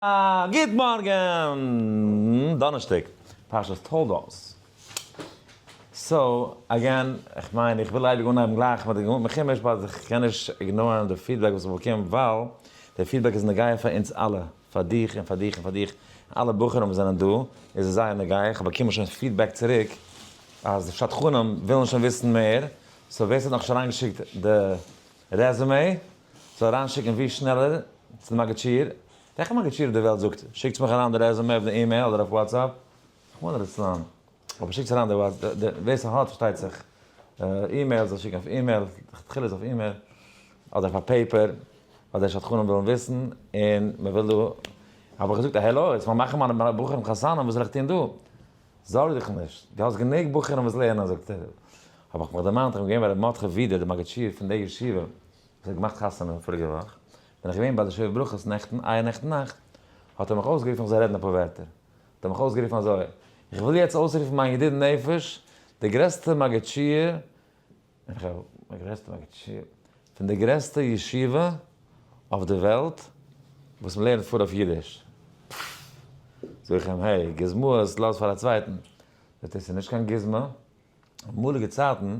א גוט מארגן! דאנערשטאג, פרשת תולדות. So, again, איך מיין איך וויל אייביג אנהייבן גלייך מיט די חומש, but איך קען נישט ignore ן די feedback וואס איך באקום, ווייל די feedback איז נוגע פאר אונז אלע, פאר דיך און פאר דיך און פאר דיך, אלע בחורים וואס זענען דא, איז עס זייער נוגע, איך האב באקומען שוין feedback צוריק אז די שדכנים ווילן שוין וויסן מער, so ווער ס'האט נאכנישט אריינגעשיקט די resume זאל אריינשיקן ווי שנעלער צו די מגיד שיעור, וועלכע מגיד שיעור אויף די וועלט זאגט שיקטס מיך אריין די resume אויף די אימעיל אדער אויף WhatsApp? רחמנא ליצלן. אבער שיקטס אריין די ווער ס'האט פארשטייט זיך אימעיל זאל שיקן אויף אימעיל, לכתחילה איז אויף אימעיל, אדער אויף א paper, ווייל די שדכנים ווילן וויסן, און מ'וויל דא, האב איך געזאגט העלא, יעצט מאך מיינע בחורים חתנים וואס זאל איך טון דא? זארג דיך נישט, דו האסט גענוג בחורים וואס לערנען, זאגט ער. האב איך מיך דערמאנט, איך בין געווען ביי רבי מרדכי ווידער, דער מגיד שיעור פון די ישיבה, וואס האט געמאכט חתונה פאריגע וואך, בין איך געווען ביי די שבע ברכות נעכטן, אייערנעכטן נאכט, האט ער מיך אויסגערופן איך זאל רעדן אפאר ווערטער. האט ער מיך אויסגערופן אזוי, איך וויל יעצט אויסרופן מיין ידיד נפש, דער גרעסטער מגיד שיעור, פון די גרעסטע ישיבה אויף די וועלט וואס מ'לערנט פאר אויף אידיש. זאג איך אים, hey, גוזמאות לאז פאר א צווייטן. זאגט ער, ס'איז נישט קיין גוזמא. אמאליגע צייטן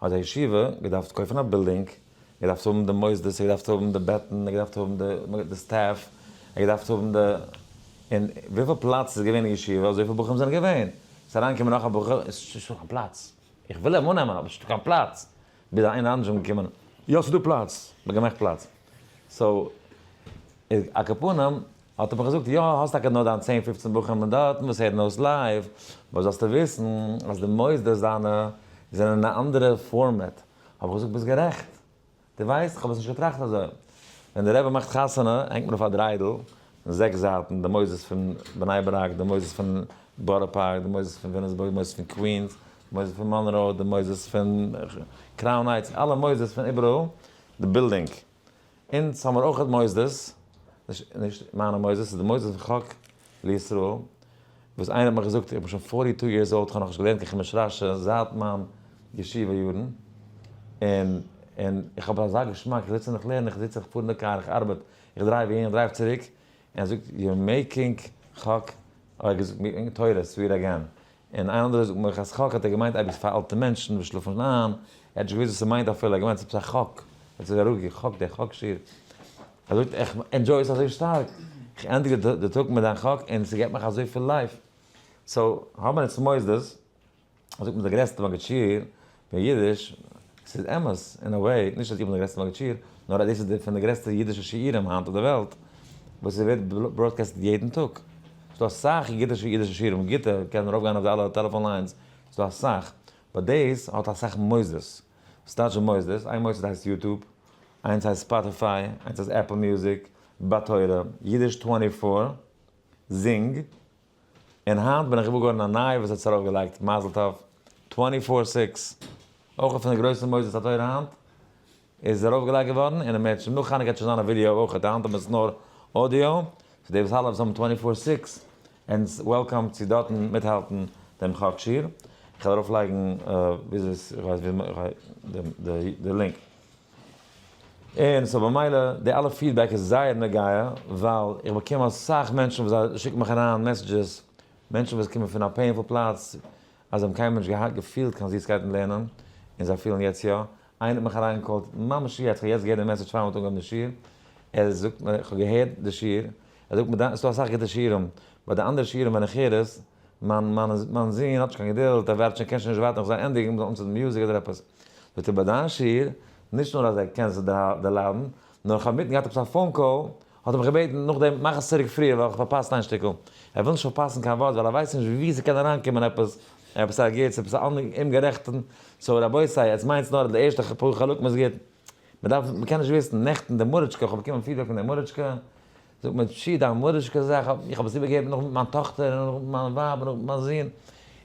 האט א ישיבה געדארפט קויפן א בילדינג, געדארפט האבן די מוסדות, געדארפט האבן די בעטן, געדארפט האבן די staff, געדארפט האבן די, און וויפיל פלאץ ס'איז געווען אין ישיבה אזויפיל בחורים זענען געווען. ס'איז אריינגעקומען נאך א בחור, עס איז נישטא קיין פלאץ. איך וויל אים אננעמען אבער ס'נישטא קיין פלאץ. ביז איינער אנדערש איז געקומען, יא ס'איז דא פלאץ, מ'האט געמאכט פלאץ. So, על כל פנים, האט ער מיך געזאגט, יא האסט טאקע נאר דיין צען פופצן בחורים דארטן וואס הערן אויס live, אבער זאלסטו וויסן אז די מוסדות דיינע זענען אין א אנדערע format. האב איך געזאגט, ביסט גערעכט. דו ווייסט, כ'האב עס נישט געטראכט אזוי. ווען דער רבי מאכט חתונה, הענגט מען אויף א דריידל, פון זעקס זייטן, די מוסדות פון בני ברק, די מוסדות פון בארא פארק, די מוסדות פון וויליאמסבורג, די מוסדות פון קווינס, די מוסדות פון מאנרא, די מוסדות פון קראון הייטס, אלע מוסדות פון איבעראל, די בילדינג. אונז האמיר אויך מוסדות, נישט מיינע מוסדות, ס'איז די מוסדות פון חק לישראל, וואס איינער האט מיך געזאגט, איך בין שוין forty two years old, איך האב נאכנישט געלערנט קיין חומש רשי זייט מיין ישיבה יארן, און און איך האב אזא געשמאק, איך זיץ און איך לערן, איך זיץ איך פאר אין די קאר, איך ארבעט, איך drive אהין, איך drive צוריק, און ער זאגט you're making חק, ער האט געזאגט making תורה sweet again, און איין אנדערער זאגט מיר אז חק האט ער געמיינט אייביג פאר אלטע מענטשן וואס שלאפן איין, ער האט נישט געוואוסט וואס ס'מיינט אפילו, ער האט געמיינט ס'איז עפעס א חק, ער האט זיך אראפגעקוקט, חק דער חק שיעור. ער זאגט איך enjoy עס אזוי שטארק, איך ענדיג די טאג מיט דיין חק און ס'געבט מיך אזויפיל life. So האבן אונז מוסדות, זאגט מען די גרעסטע מגיד שיעור פון אידיש, ס'איז אמת אין א way, נישט אז איך בין די גרעסטע מגיד שיעור, נאר אז דאס איז פון די גרעסטע אידישע שיעורים היינט אויף די וועלט, וואס ס'ווערט broadcasted יעדן טאג. ס'דא אסאך אידישע אידישע שיעורים, גוטע, קען ארויפגיין אויף די אלע טעלעפאן lines, ס'דא אסאך, but דאס האט אסאך מוסדות. וואס טייטש מוסדות? איין מוסד הייסט YouTube, איינס הייסט Spotify, איינס הייסט Apple Music, בתורה, אידיש twenty four, זינג, און היינט בין איך געוואר געווארן א נייע וואס האט עס ארויפגעלייגט, מזל טוב, twenty four six, אויך פון די גרויסע מוסדות התורה היינט, איז ארויפגעלייגט געווארן, און אם ירצה השם נאך חנוכה גייט שוין זיין א ווידיאו אויך, היינט האט מען עס נאר audio, so די וואס אלע וואס האבן twenty four six, און welcome צו דארטן מיטהאלטן דעם חק שיעור, איך וועל ארויפלייגן וויאזוי עס, איך ווייס ווי די link. און so במילא די אלע feedback איז זייער נוגע, ווייל איך באקום אסאך מענטשן וואס זיי שיקן מיך אריין messages, מענטשן וואס קומען פון א painful פלאץ, אז זיי האבן קיינמאל נישט געהאט געפילט קיין זיסקייט אין לערנען, און זיי פילן יעצט יא. איינער האט מיך אריינגע call ט ממש יעצט, כ'האב יעצט געהערט די message פאר מ'האט אנגעהויבן די שיעור, ער זאגט מיר, כ'האב געהערט די שיעור, ער זאגט מיר ס'איז דא אסאך גוטע שיעורים, ביי די אנדערע שיעורים ווען איך הער עס, מיין מיין מיין זון האט נישט קיין געדולד, ער ווארט שוין קען שוין נישט ווארטן איך זאל ענדיגן, מ'זאל אנצינדן music אדער עפעס. זאגט ער ביי דיין שיעור, נישט נאר אז ער קען עס דערליידן, נאר איך האב מיטן געהאט עפעס א phone call, האט ער מיך געבעטן נאכדעם מאך עס צוריק פריער ווייל איך פארפאסט איין שטיקל. ער וויל נישט פארפאסן קיין ווארט ווייל ער ווייסט נישט וואו ס'קען אריינקומען עפעס, עפעס א גוטס, עפעס א אומגערעכטן, so רבותי, עטס מיינטס נאר אז די ערשטע פאר חלקים איז גוט? מ'דארף, מ'קען נישט וויסן, נעכטן די מוראשקע, איך האב באקומען feedback פון די מוראשקע, זאגט מיר, פשי דיין מוראשקע זאך, איך האב עס איבערגעגעבן נאך מיט מיין טאכטער און נאך מיט מיין ווייב און נאך מיט מיין זון,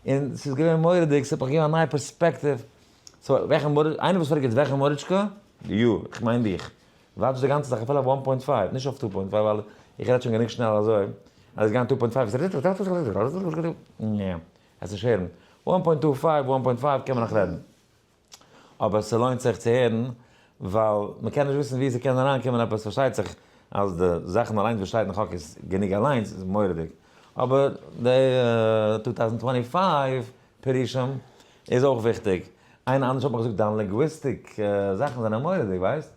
און ס'איז געווען מורא'דיג, ס'האט מיך געגעבן א נייע פערספעקטיוו, so וועלכע מוראשקע, איינער וואס פרעגט יעצט וועלכע מוראשקע, יו, איך מיין דיך, watch די גאנצע זאך אפילו אויף one point five, נישט אויף two point five ווייל איך רעד שוין גענוג שנעל אזוי, אז עס גיין two point five איז נע, עס נישט הערן, one point two five, one point five קען מען נאך רעדן. אבער ס'לוינט זיך צו הערן ווייל מ'קען נישט וויסן ווי ס'קען אריינקומען עפעס, פארשטייט זיך. אז די זאכן אליינס וואס שטייט אין חק איז גענוג אליינס איז מורא'דיג, אבער די 2025 פירושים איז אויך וויכטיג. איינער אנדערש האט מיר געזאגט דיין linguistic זאכן זענען מורא'דיג, ווייסט?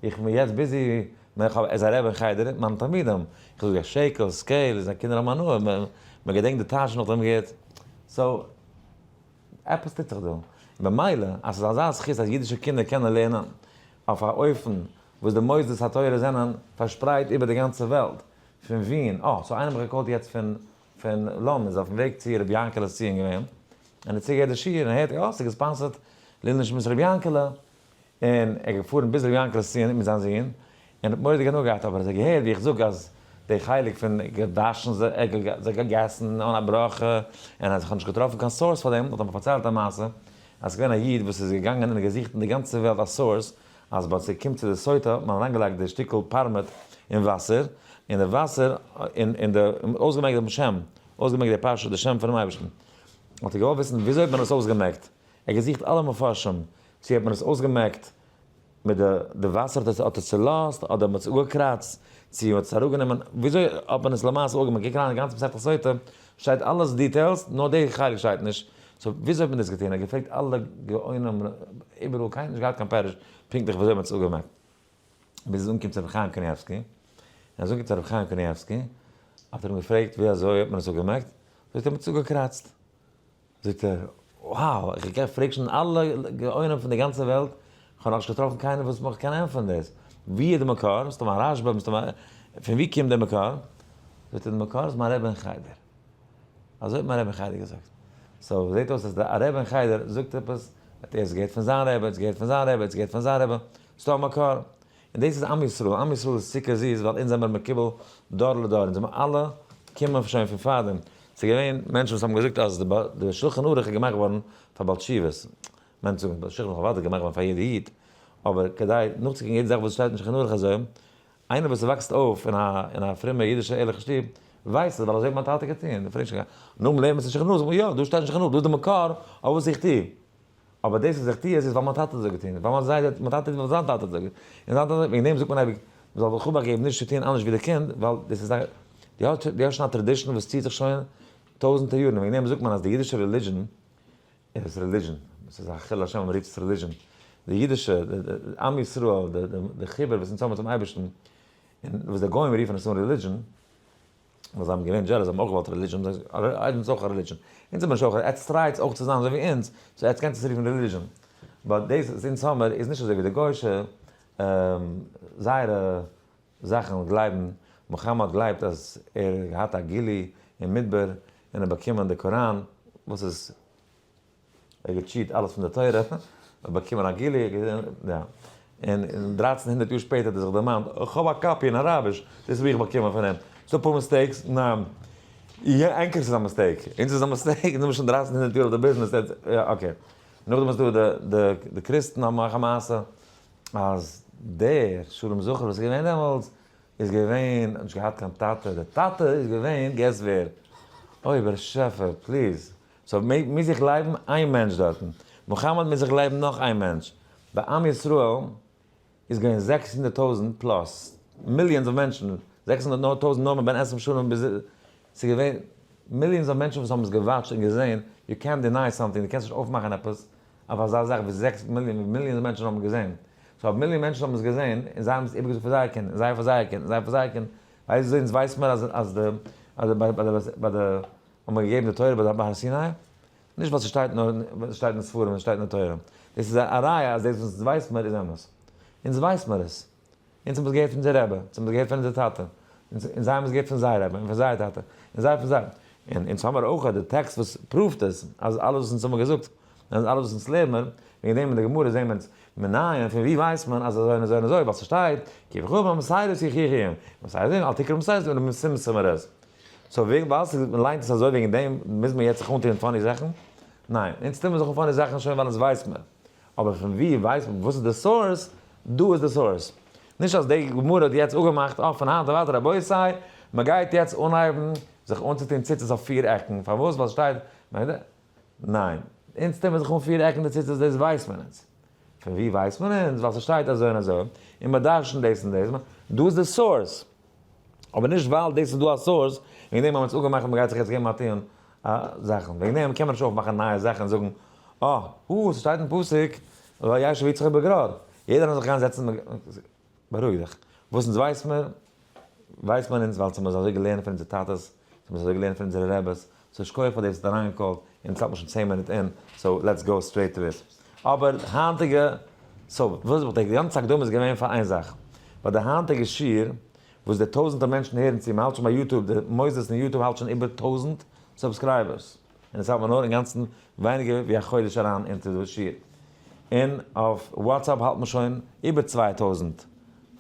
איך בין יעצט busy, איך האב איז א רבי אין חדר מיט מיינע תלמידים, איך זאג א שקל, scale, זיי קינדער האבן הנאה, מען געדענקט די טייטש נאכדעם גוט, so עפעס טוט זיך דא, און במילא אז ס'איז אזא זכות אז אידישע קינדער קענען לערנען אויף א אופן וואס די מוסדות התורה זענען פארשפרייט איבער די גאנצע וועלט, פון ווין, אה, so איינער האט מיך גע call ט יעצט פון פון לאנדאן, איז אויפן וועג צו רבי יענקעלע'ס ציון געווען, און ער האט צוגעהערט די שיעור און ער הערט, אה, ס'איז גע sponsor ט לעילוי נשמת רבי יענקעלע, און ער איז געפארן ביז רבי יענקעלע'ס ציון מיט זיין זון, און האט מורא'דיג הנאה געהאט, אבער אז ער האט געהערט ווי איך זאג אז די חלק פון געוואשן זיך, זיך געגעסן אן א ברכה, און אז איך האב נישט געטראפן קיין source פאר דעם, האט ער מיר פארציילט א מעשה, אז ס'איז געווען א איד וואס איז געגאנגען און געזוכט אין די גאנצע וועלט א source, אז ביי ס'קומט צו די סוטה האט מען אריינגעלייגט די שטיקל פארמעט אין וואסער, און די וואסער, און די, און אויסגעמעקט דעם שם, אויסגעמעקט די פרשה, די שם פונעם אייבערשטן. האט ער געוואלט וויסן וויאזוי האט מען עס אויסגעמעקט, ער האט געזוכט אלע מפרשים, צו האט מען עס אויסגעמעקט מיט די די וואסער האט עס האט עס צולאזט, אדער מען האט עס אפגעקראצט, צו מען האט עס אראפגענומען, וויאזוי האט מען עס למעשה אפגעמעקט, קוק אריין אין גאנצע מסכת סוטה, שטייט אלעס details, נאר די חלק שטייט נישט, so וויאזוי האט מען דאס געטון, ער האט געפרעגט אלע גאונים איבעראל, קיינער האט נישט געהאט קיין פירוש פונקטליך וויאזוי מען האט עס אפגעמעקט, ביז עס איז אנגעקומען צו רבי חיים קניבסקי, און אז עס איז אנגעקומען צו רבי חיים קניבסקי, האט ער אים געפרעגט ווי אזוי האט מען עס אפגעמעקט, זאגט ער מען האט עס אפגעקראצט. זאגט ער, wow, איך גיי פרעג שוין אלע גאונים פון די גאנצע וועלט, איך האב נאכנישט געטראפן קיינער וואס מיך קען ענטפערן דאס. ווי איז די מקור? מסתמא א רשב"א, מסתמא א, פון ווי קומט די מקור? זאגט ער, די מקור איז מיין רבי אין חדר. אזוי האט מיין רבי אין חדר געזאגט. so זעט אויס אז א רבי אין חדר זאגט עפעס, האט ער עס געהערט פון זיין רבי, האט עס געהערט פון זיין רבי, האט עס געהערט פון זיין רבי, ס'דא א מקור. און דאס איז עם ישראל, עם ישראל איז צוקער זיס ווייל אונז זעמער מקובל דור לדור, אונז זעמער אלע קומען שוין פון פארדעם, ס'איז געווען מענטשן וואס האבן געזאגט אז די שלחן ערוך איז געמאכט געווארן פאר בעל תשובות, מענטשן זאגן די שלחן ערוך איז אוודאי געמאכט געווארן פאר יעדע איד, אבער כדי נאכצוקוקן יעדע זאך וואס שטייט אין שלחן ערוך אזוי, איינער וואס וואקסט אויף אין א אין א פרומע אידישע ערליכע שטוב ווייסט עס ווייל אזוי האט מיין טאטע געטון, די פרעגסט שוין נאכדעם לערנט מען עס אין שלחן ערוך זאגט מען יא דא שטייט אין שלחן ערוך דא איז די מקור אויף וואס איך טו. אבער דאס וואס איך טו עס איז ווייל מיין טאטע האט אזוי געטון, ווייל מיין זיידע האט, מיין טאטע ווייל זיין טאטע האט אזוי געטון, און זיין טאטע, וועגן דעם זאגט מען אייביג, מען זאל זיך אבאכט געבן נישט צו טון אנדערש ווי די קינד, ווייל דאס איז א, דו האסט, דו האסט שוין א tradition וואס ציט זיך שוין טויזענטער יארן, און וועגן דעם זאגט מען אז די אידישע religion איז religion, עס איז א חילול השם אז מען רופט עס religion, די אידישע, די עם ישראל, די חיבור וואס אונז האבן צום אייבערשטן, און וואס די גוים רופן עס אן religion, ווייל זיי האבן געווען jealous, זיי האבן אויך געוואלט religion, זיי זאגן אונז אויך א religion, אונז האבן נישט אויך, עטס try טס אויך צו זיין אזוי ווי אונז, so עטס קענטס עס רופן religion, but דאס וואס אונז האמער איז נישט אזוי ווי די גוישע, זייערע זאכן גלייבן, מוחמד גלייבט אז ער האט געהאט א גילוי אין מדבר און האט באקומען די קוראן, וואס איז. ער האט גע cheat אלעס פון די תורה, ער האט באקומען א גילוי, יא, און 1300 יאר שפעטער האט ער זיך דערמאנט, איך האב א copy אין אראביש, דאס האב איך באקומען פון אים, ס'דא אפאר mistakes, ניין, ענקערס איז א mistake, אונז איז א mistake, אונז האבן שוין 1300 יאר אויף די ביזנעס, יא okay. נאכדעם איז דא די די קריסטן האבן אויך א מעשה, אז דער שלום זכר וואס איז געווען דעמאלטס, איז געווען, האט נישט געהאט קיין טאטע, דער טאטע איז געווען, guess ווער? אוי באשעפער, please, so מוז איך גלייבן איין מענטש דארטן. מוחמד מוז איך גלייבן נאך איין מענטש. ביי עם ישראל איז געווען 600 טויזנט plus, millions of מענטשן, 600 טויזנט נאר מבן עשרים שנה ביז, ס'איז געווען millions of מענטשן וואס האבן עס גע watch ט און געזען, יו קענט דיניי סאמטינג, דו קענסט נישט אויפמאכן עפעס אויף אזא זאך ווי זעקס מיליאן, ווי millions מענטשן האבן געזען. so אויב מיליאן מענטשן האבן עס געזען, און זיי האבן עס איבערגעזאגט פאר זייער קינד, און זיי פאר זייער קינד, און זיי פאר זייער קינד, ווייסט וויאזוי אונז ווייסט מיר אז אז די אז ביי די ביי די האט מען געגעבן די תורה ביי הר סיני? נישט ווייל ס'שטייט נאר ס'שטייט אין ספרים און ס'שטייט אין די תורה. דאס איז א ראיה אז דאס וואס אונז ווייסט מיר איז אמת. אונז ווייסט מיר עס. אונז האבן עס געהערט פון אונזער רבי, אונז האבן עס געהערט פון אונזער טאטע, און זיי האבן עס געהערט פון זייער רבי און פון זייער טאטע, און זיי פון זיי. און אונז האמיר אויך די טעקסט וואס prove ט עס, אז אלעס וואס אונז האבן געזאגט, און אז אלעס וואס אונז לערן מיר, וועגן דעם אין די גמרא זעהן מיר אונז מנין, פון ווי ווייסט מען אז אזוי און אזוי און אזוי, ווייל ס'שטייט, כי וכו' במסורת יוכיחו, מסורת אל תקרא מסורת אלא מסומרת. so וועגן ווייל ס'איז מען ליינט עס אזוי וועגן דעם מוז מען יעצט זיך אנטוען funny זאכן? ניין, אונז טוען מיר זיך אן funny זאכן שוין ווייל אונז ווייסט מען. אבער פון ווי ווייסט מען? וואס איז די source? דא איז די source. נישט אז די גמרא האט יעצט אפגעמאכט אה פון היינט און ווייטער רבותי מען גייט יעצט אנהייבן זיך אנצוטון ציצית אויף פיר עקן, פארוואס? ווייל ס'שטייט ניין, אונז טוען מיר זיך אן פיר עקן די ציצית דאס ווייסט מען אונז. פון ווי ווייסט מען אונז? ווייל ס'שטייט אזוי און אזוי, און מ'דרש'נט דאס און דאס, דא איז די source. אבער נישט ווייל דאס איז דא א source, וועגן דעם האבן אונז אפגעמאכט אז מ'גייט זיך יעצט געבן א טון זאכן. וועגן דעם קען מען נישט אויפמאכן נייע זאכן און זאגן, אה, הו, ס'שטייט אין פסוק, וישב יצחק בגרר. יעדער זאל זיך גיין זעצן, בארואיג דיך. וואס אונז ווייס מיר, ווייסט מען אונז ווייל ס'האבן אונז אזוי געלערנט פון אונזער טאטעס, ס'האבן אונז אזוי געלערנט פון אונזערע רעבעס, so שכוח פאר דאס האט אריינגע call ט, אונז האלט מיר שוין 10 מינוט אין, so let's go straight to it. אבער היינטיגע, so וואס איך די גאנצע הקדמה איז געווען פאר איין זאך, ווייל די היינטיגע שיעור וואס די טויזענטער מענטשן הערן צו, מ'האלט שוין ביי YouTube, די מוסדות אין YouTube האלט שוין איבער 1000 subscribers, און עס האלט מען נאר אינגאנצן ווייניגער ווי א חודש אריין into די שיעור. און אויף WhatsApp האלט מען שוין איבער 2000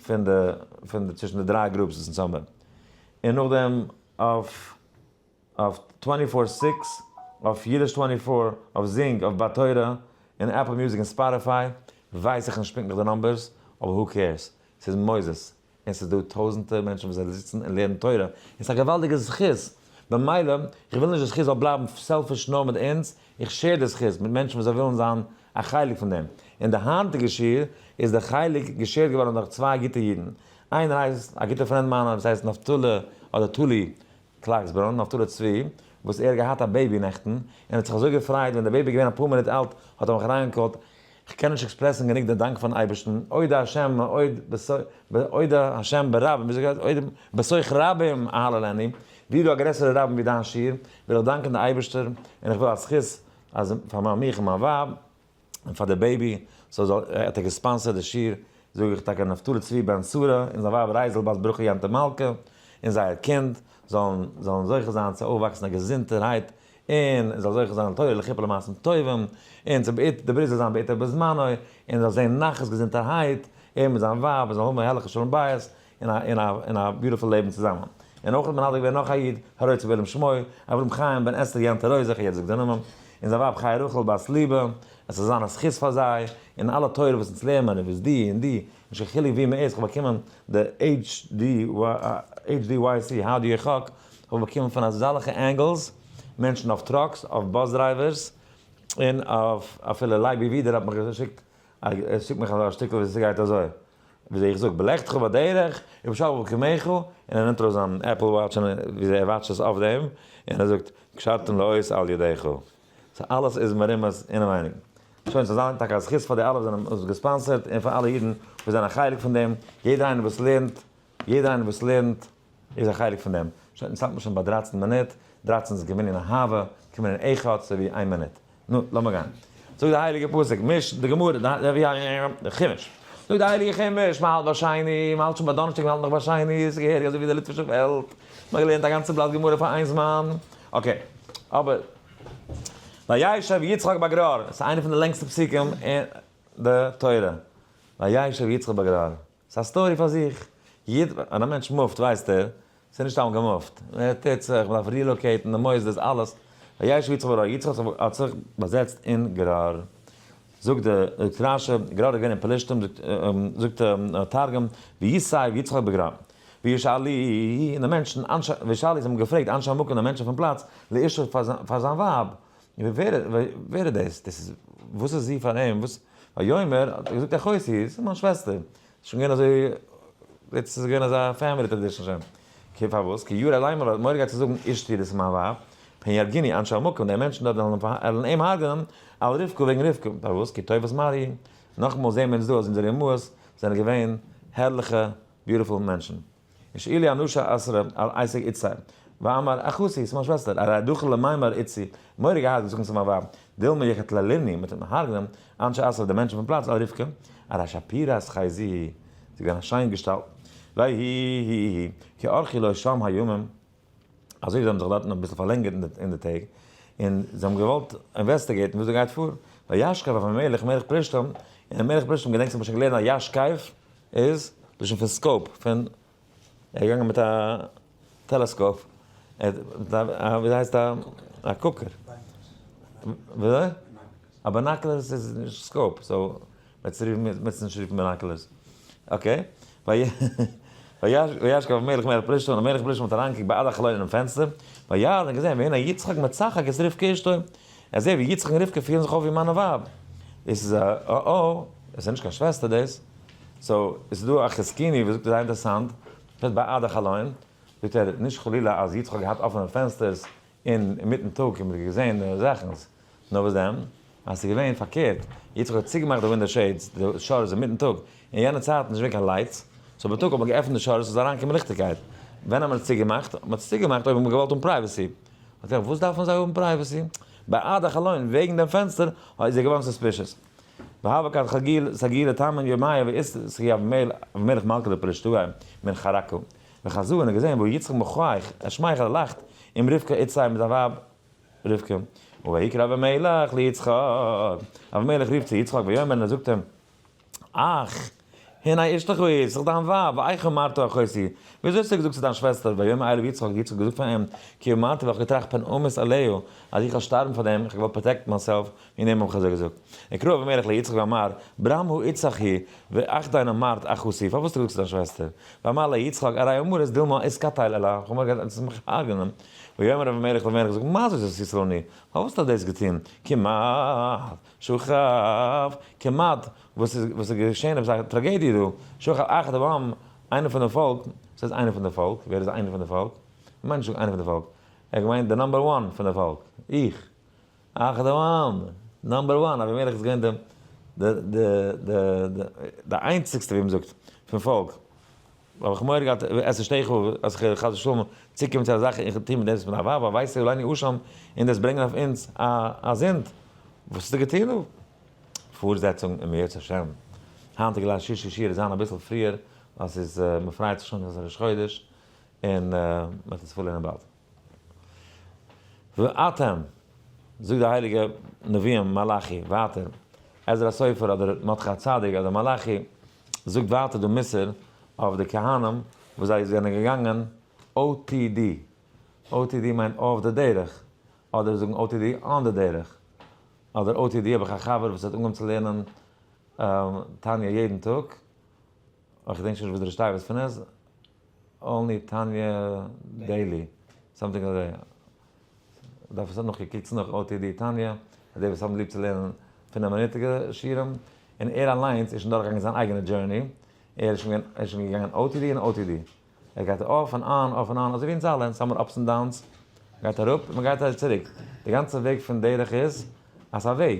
פון די פון די צווישן די דריי groups וואס אונז האבן. און נאכדעם אויף אויף twenty four six, אויף אידיש 24, אויף Zing, אויף בת תורה, און Apple Music און Spotify, ווייס איך נישט פונקטליך די numbers, אבער who cares, ס'איז מוסדות, און ס'איז דא טויזענטער מענטשן וואס זיי זיצן און לערנען תורה, און ס'איז א געוואלדיגע זכות, במילא, איך וויל נישט די זכות זאל בלייבן selfish נאר מיט אונז, איך share די זכות מיט מענטשן וואס זיי ווילן זיין א חלק פון דעם. און די היינטיגע שיעור איז די חלק גע share ט געווארן דורך צוויי גוטע אידן, איינער הייסט, א גוטער פרענד מיינער וואס הייסט נפתלי אדער תולי קלאגסבראן, נפתלי צבי, וואס ער האט געהאט א baby נעכטן, און האט זיך אזוי געפרייט ווען די baby איז געווען אפאר מינוט אלט האט ער מיך אריינגע call ט, כ'קען נישט express ן גענוג די דאנק פארן אייבערשטן, אודה השם מאוד אודה השם ברבים, וויאזוי גייט עס, אודה בתוך רבים אהללנו, ווי איז דא א גרעסערע רבים ווי דיין שיעור, וויל איך דאנקען די אייבערשטער, און איך וויל א זכות אז פאר מיין מיך און מיין ווייב, און פאר די baby, so זאל, האט ער גע sponsor ט די שיעור, זאג איך טאקע נפתלי צבי בן שרה, און זיין ווייב רייזל בת ברכה יענטע מלכה, און זייער קינד, זאלן זאלן זוכה זיין צו אויפוואקסן א געזונטערהייט, און זאל זוכה זיין לתורה לחופה למעשים טובים, און צו בעט די ברית זאל זיין בעתו ובזמנו, און זאל זען נחת געזונטערהייט, ער מיט זיין ווייב, און זאל האבן א הערליכע שלום בית, און א און א און א beautiful לעבן צוזאמען. און אויך האט מנדב געווען נאך א איד, הרוצה בעילום שמו, אברהם חיים בן אסתר יענטע רויז, איך האב יעצט געזאגט די נאמען, און זיין ווייב חיה רחל בת ליבע, עס זאל זיין א זכות פאר זיי, און אלע תורה וואס אונז לערנען, און וואס דו און דו, נישט קיין חילוק ווי מען איז, כ'האב באקומען די HDYC, how do you חק, כ'האב באקומען פון אזאלעכע angles, מענטשן אויף trucks, אויף bus drivers, און אויף אפילו לייבי ווידער האט מיך געשיקט, ער שיקט מיך אזא שטיקל ווי ס'גייט אזוי, וויאזוי איך זאג, בלכתך בדרך, ובשכבך ובקומך, און ער נעמט ארויס זיין Apple Watch און וויאזוי ער watch ט עס אויף דעם, און ער זאגט, קשרתם לאות על ידיך. so אלעס איז מרומז אינעווייניג. שוין, ס'זאל זיין טאקע א זכות פאר די אלע וואס זענען אונז גע sponsor ט, און פאר אלע אידן וואס זענען א חלק פון דעם, יעדער איינער וואס לערנט, יעדער איינער וואס לערנט איז א חלק פון דעם. שוין, אונז האלט מיר שוין ביי 13 מינוט, 13 איז געווען אין אהבה, קומען אין אחד, אזוי ווי איין מינוט. נו, לאמיר גיין. זאגט די הייליגע פסוק, מיש די גמרא, די חומש. זאגט די הייליגע חומש, מען האלט ביי שני, מען האלט שוין ביי דאנערשטאג, מען האלט נאך ביי שני, עס איז געהעריג אזוי ווי די ליטווישע וועלט, מען האט געלערנט א גאנצע בלאט גמרא פאר איין זמן. okay, אבער וישב יצחק בגרר, עס איז איינע פון די לענגסטע פסוקים אין די תורה. וישב יצחק בגרר. ס'איז א story פאר זיך. ווען א מענטש move ט ווייסט ער, ס'איז נישט סתם גע move ט. ער טוט זיך, מ'דארף relocate ן, די מוסדות, אלעס. וישב יצחק בגרר, יצחק האט זיך באזעצט אין גרר. זאגט די, זאגט רש"י, גרר איז געווען אין פלשתים, זאגט תרגום, ויתיב יצחק בגרר. וישאלו, און די מענטשן, אנשי, וישאלו, זיי האבן געפרעגט, אנשי המקום, די מענטשן פון פלאץ, לאשתו פאר זיין ווייב, ווער איז דאס? דאס איז, וואס איז זי פאר אים? וואס? ויאמר, האט ער געזאגט אחותי, דאס איז מיין שוועסטער. ס'איז שוין געווען אזוי, יעצט איז געווען אזא family tradition שוין. כי פארוואס? כי ירא לאמר, ווייל ער האט מורא געהאט צו זאגן אשתי, דאס איז מיין ווייב, פן יהרגוני אנשי המקום, די מענטשן דארט וועלן אים הרג'נען, על רבקה, וועגן רבקה. פארוואס? כי טובת מראה היא. נאכאמאל זעען מיר אונז דא אז אונזערע אמהות זענען געווען הערליכע beautiful מענטשן. ושאלו אנשי אתרא על עסק איתתיה, ואמר אחותי, ס'איז מיין שוועסטער, ארי דחיל למימר איתתי, מורא געהאט געזאגט צו מיין ווייב, דילמא יקטלני, מ'וועט אים הרג'נען, אנשי אתרא די מענטשן פון פלאץ על רבקה, ארי שפירת חזי, זי איז געווען א שיין געשטאלט, ויהי כי ארכו לו שם הימים, אזוי ווי זיי האבן זיך דארטן אביסל פארלענגערט אין די טעג, און זיי האבן געוואלט investigate ן וואס דא גייט פאר, וישקף אבימלך מלך פלשתים, און מלך פלשתים געדענקסט האט מען שוין געלערנט אז ישקף איז לשון פון scope, פון ער איז געגאנגען מיט א טעלעסקאופ, ווי הייסט א א קוקער, וויאזוי? א binoculars איז נישט scope, so מ'וועט נישט רופן binoculars. okay. וישקף אבימלך מלך פלשתים, און מלך פלשתים האט אריינגעקוקט בעד החלון אינעם פענסטער, וירא און געזען והנה יצחק מצחק את רבקה אשתו, ער זעט ווי יצחק און רבקה פירן זיך אויף ווי מאן און ווייב. דאס איז א אה אה. עס איז נישט קיין שוועסטער דאס. so עס איז דא א חזקוני וואס זאגט זייער אינטערעסאנט, שטייט ביי עד החלון, זאגט ער, נישט חלילה אז יצחק האט געהאט אפענע פענסטערס אין אינמיטן טאג און מען האט געזען די זאכן, נאר וואס דען, אז ס'איז געווען פארקערט, יצחק האט צוגעמאכט די window shades, די shutters אינמיטן טאג, אין יענע צייטן איז נישט געווען קיין lights, so בייטאג האט מען געעפנט די shutters ס'זאל אריינקומען ליכטיגקייט, ווען האט מען עס צוגעמאכט? מען האט עס צוגעמאכט אויב האט מען געוואלט האבן privacy. האט ער, וואס דארפן זיי האבן privacy? בעד החלון, וועגן דעם פענסטער, איז ער געווארן suspicious. והוה כד חגיל סגילה תמן יומיא ואית אבימלך מלכא דפלשתאי מן חרקא וחזא און ער האט געזען והוא יצחק מחייך ער שמייכלט ער לאכט עם רבקה אתתיה מיט זיין ווייב רבקה ויקרא אבימלך ליצחק אבימלך רופט צו יצחק ויאמר און ער זאגט אים אך הנה אשתך היא ס'איז דאך דיין ווייב ואיך אמרת אחותי וויאזוי האסטו געזאגט צו דיין שוועסטער ויאמר אליו יצחק יצחק האט געזאגט פאר אים כי אמרתי ווייל איך האב געטראכט פן אמות עליה אז איך וועל שטארבן פאר דעם איך האב געוואלט protect myself און אים האב איך אזוי געזאגט. וקרא אבימלך ליצחק ואמר, ברם האתתך היא, ואיך דין אמרת אחותי, פארוואס האסטו געזאגט צו דיין שוועסטער? ואמר לה יצחק, הרי אמרת דילמא אתקטל עלה, איך האב מורא געהאט אז דו וועסט מיך הרג'נען. ויאמר אבימלך לאבימלך, זאג, מה זאת עשית לנו? פארוואס האסטו דאס געטון? כמעט שכב, כמעט, וואס איז וואס איז געשען עפעס א טראגעדיע דא, שכב אחד העם, איינער פון די פאלק, וואס הייסט איינער פון די פאלק? ווער איז איינער פון די פאלק? מ'מיינט נישט איינער פון די פאלק, ער האט געמיינט די number one פון די פאלק, איך. אחד העם, number one, אבימלך איז געווען די די די די איינציגסטע ווי מ'זאגט פון פאלק, האב איך מורא געהאט עס איז שטעכל אז איך חס ושלום צוקומען צו א זאך איך טוה מיט דעם מיט א ווייב ווייסט אולי אני אשם און דאס ברענגען אויף אונז א זינד, וואס האסטו געטון דא? פארזעצונג אם ירצה השם. היינטיגע ליל שישי שיעור זיין אביסל פריער ווייל ס'איז מ'פרייט זיך שוין אז ס'איז ראש חודש און מ'וועט עס פארלערנען באלד. ואתם, זאגט די הייליגע נביאים מלאכי ווייטער, עזרא הסופר אדער מרדכי הצדיק אדער מלאכי, זאגט ווייטער דא מוסר אויף די כהנים וואס זיי זענען געגאנגען OTD, OTD מיינט off די דרך, אדער זאגן OTD on די דרך, אדער OTD האב איך א חבר וואס האט אנגעהויבן צו לערנען תניא יעדן טאג, איך געדענק שוין נישט וואס די ראשי תיבות פון איז, only תניא daily, something אזוי, דארף עס נאכגעקוקט נאך OTD תניא, פאר די וואס האבן ליב צו לערנען פינף מינוטיגע שיעורים, און ער אליינס איז שוין דורכגעגאנגען זיין אייגענע journey, ער איז שוין ער איז שוין געגאנגען OTD און OTD, ער גייט off און on, off און on, אזוי ווי אונז אלע, אונז האמיר ups און downs, מען גייט אראפ און מען גייט צוריק, די גאנצע וועג פון דרך איז אז ס'איז א וועג,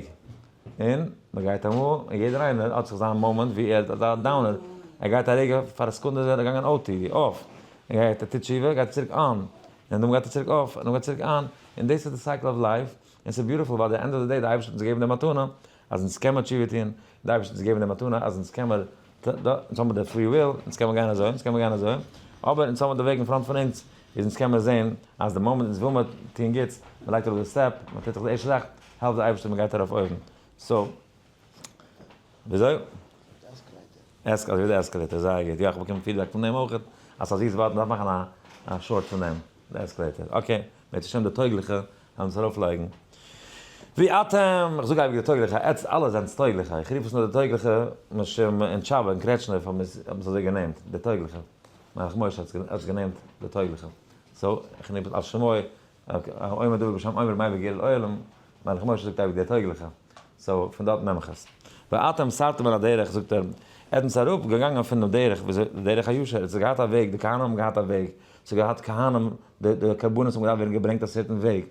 און מען גייט אמאל, און יעדער איינער האט זיך זיין מאמענט ווי ער איז אזא downer, ער גייט א רגע פאר א סעקונדע איז ער געגאנגען OTD, off, און גייט ער טוט תשובה גייט ער צוריק on, און נאכדעם גייט ער צוריק off, און נאכדעם גייט ער צוריק on, און דאס איז די cycle of life, און ס'איז beautiful ווייל די end of the day די אייבערשטער האט אונז געגעבן די מתנה אז אונז קען מיר תשובה טון, די אייבערשטער האט אונז געגעבן די מתנה אז אונז קען מיר, אונז האבן מיר די free will, אונז קען מיר גיין אזוי, אונז קען מיר גיין אזוי, אבער אונז האבן די וועג אין front פון אונז, איז אונז קען מיר זען אז די מאמענט אונז וויל מיר טון גוטס, מען לייגט אראפ די step, מען טוט זיך די ערשטע זאך, העלפט די אייבערשטער מען גייט ארויף אויבן. so, וויאזוי? escalator. אזוי ווי די escalator, זייער גוט, יא איך באקום feedback פון דעם אויך, אז ס'איז א זיס ווארט, מ'דארף מאכן א short פון דעם, די escalator, okay, בעזרת השם די טויגליכע וועלן עס ארויפלייגן. ואתם, איך זאג אייביג די טויגליכע, עטץ אלע זענטס טויגליכע, איך רוף עס נאר די טויגליכע משום אין טשאבע אין קרעטשניף האט מען עס אזוי גענעמט, די טויגליכע, מלאך משה האט עס גענעמט די טויגליכע, so איך נעם עס אלס שמו, האומר דבר בשם אומרו מביא גאולה לעולם, מלאך משה זאגט אייביג די טויגליכע, so פון דארט נעם איך עס. ואתם סרתם מן הדרך זאגט ער, ער איז אראפ געגאנגען פונעם דרך, וויאזוי, דרך הישר, עס האט געהאט א וועג, די כהנים האבן געהאט א וועג, עס האט געהאט כהנים, די די קרבנות האבן געדארפט ווערן געברענגט א certain וועג,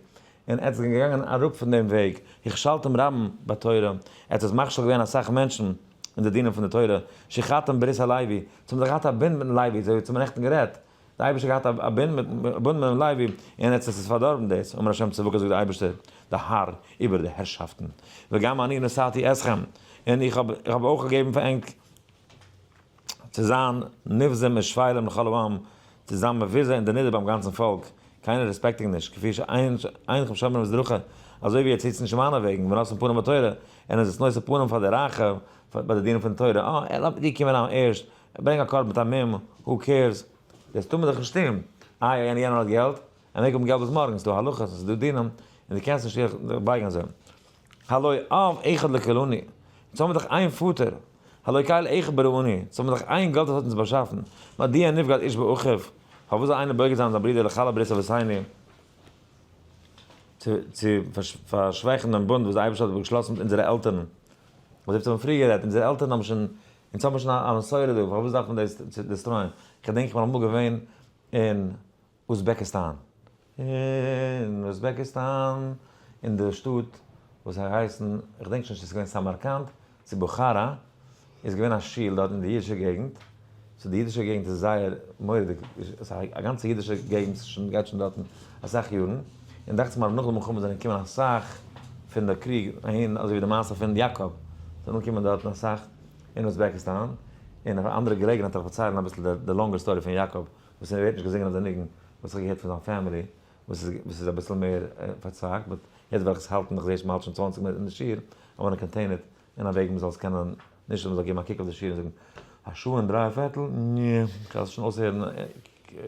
און עטס זענט געגאנגען אראפ פון דעם וועג, הכשלתם רבים בתורה, עטס האט מכשיל געווען אסאך מענטשן אין די דינים פון די תורה, שחתם ברית הלוי, צו האבן זיך געהאט א בונד מיטן לוי, אזוי ווי צו מיר נעכטן גערעדט, די אייבערשטער האט געהאט א בונד מיט דעם לוי, און עטס האט עס פארדארבן דאס, אמר השם צבקות זאגט דער אייבערשטער, די האר איבער די הערשאפטן, וגם אני נשאתי אתכם, און איך האב איך האב אויך געגעבן פאר ענק צו זיין נבזים ושפלים לכל העם, צו זיין מבוזה און דערנידערט ביים גאנצן פאלק, קיינער רעספעקט ענק נישט, כפי שאינכם שומרים את דרכי, אזוי ווי עטס היטס נישט מיינע וועגן, ונושאים פנים בתורה, און עס איז נושא פנים פאר די רייכע, ביי די דינים פון תורה, אה, לאמיר דיר קומען אריין ערשט, ברענג א קרבן מיט א מום, who cares? דאס טאר מען דאך נישט טון. איי יענער יענער האט געלט, ער מעג האבן געלט ביז מארגן, ס'דא הלכות און ס'דא דינים, און דו קענסט נישט זיך בייגן אזוי. הלא אב אחד לכולנו, אונז האבן דאך איין פאטער, הלא קל אחד בראנו, אונז האבן דאך איין גאט וואס האט אונז באשאפן, מדוע נבגד איש באחיו, פארוואס זאל איינער בוגד זיין זיין ברודער לחלל ברית אבותינו, צו פארשוועכן דעם בונד וואס דער אייבערשטער האט געשלאסן מיט אונזערע עלטערן. וואס האבן פריער גערעדט, אונזערע עלטערן האבן שוין, אונז האבן שוין א מסורה דא, פארוואס דארף מען דאס destroy ען? כ'געדענק איך בין אמאל געווען אין אוזבעקיסטאן, אין אוזבעקיסטאן, אין די שטאט וואס זיי הייסן, איך געדענק שוין נישט צו עס איז געווען סאמארקאנד צו בוכארא, איז געווען א שול דארט אין די אידישע געגנט, so די אידישע געגנט איז זייער מורא'דיג, א גאנצע אידישע געגנט שוין גייט שוין דארטן אסאך יארן, און דאכט זיך מיר אז נאך די מלחמה זענען געקומען אסאך פון די קריג אהין, אזוי ווי די מעשה פון יאקאב, זענען אנגעקומען דארטן אסאך אין אוזבעקיסטאן, און אויף א אנדערע געלעגנהייט וועל איך פארציילן אביסל די longer story פון יאקאב, וואס ווערט נישט געזינגען אויף די ניגון, וואס איך האב געהערט פון זיין family, וואס איז וואס איז אביסל מער פארצווייגט, but יעצט וועל איך עס האלטן, איך זעה שוין מ'האלט שוין 20 מינוט אין די שיעור, I wanna contain it אין א וועג מ'זאל עס קענען, נישט אז מ'זאל געבן א קוק אויף די שיעור און זאגן, א שעה און דריי פערטל? נע, כ'וועל עס שוין אויסהערן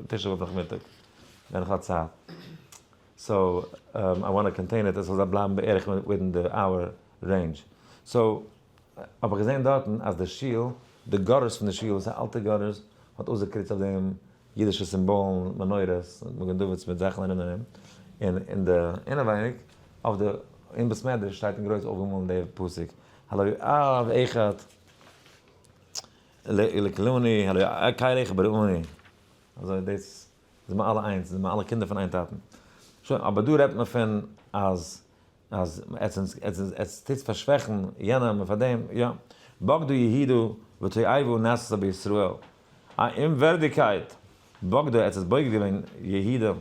תשעה באב נאכמיטאג, ווען איך האב צייט. so, I wanna contain it, עס זאל בלייבן בערך within די hour range. so, האב איך געזען דארטן אז די שול, די gutters פון די שול, וואס איז אלטע gutters, האט אויסגעקריצט אויף דעם אידישע סימבאלן, מנורות, מגן דוד'ס מיט זאכן ארום און ארום, און אין די אינעווייניג, אויף די, אין בית מדרש שטייט אין גרויס אויפגעמאלן די פסוק, הלא אב אחד לכולנו, הלא קל אחד בראנו, אזוי דאס זענען מיר אלע איינס, זענען מיר אלע קינדער פון איין טאטן. שוין, אבער דא רעדט מען פון אז אז עטס טוטס פארשוועכן יענעם און פאר דעם, יא. בגדו יהודה ותועבה נעשתה בישראל. א אומווערדיגקייט! בגדו, עטס האטס בוגד געווען יהודה,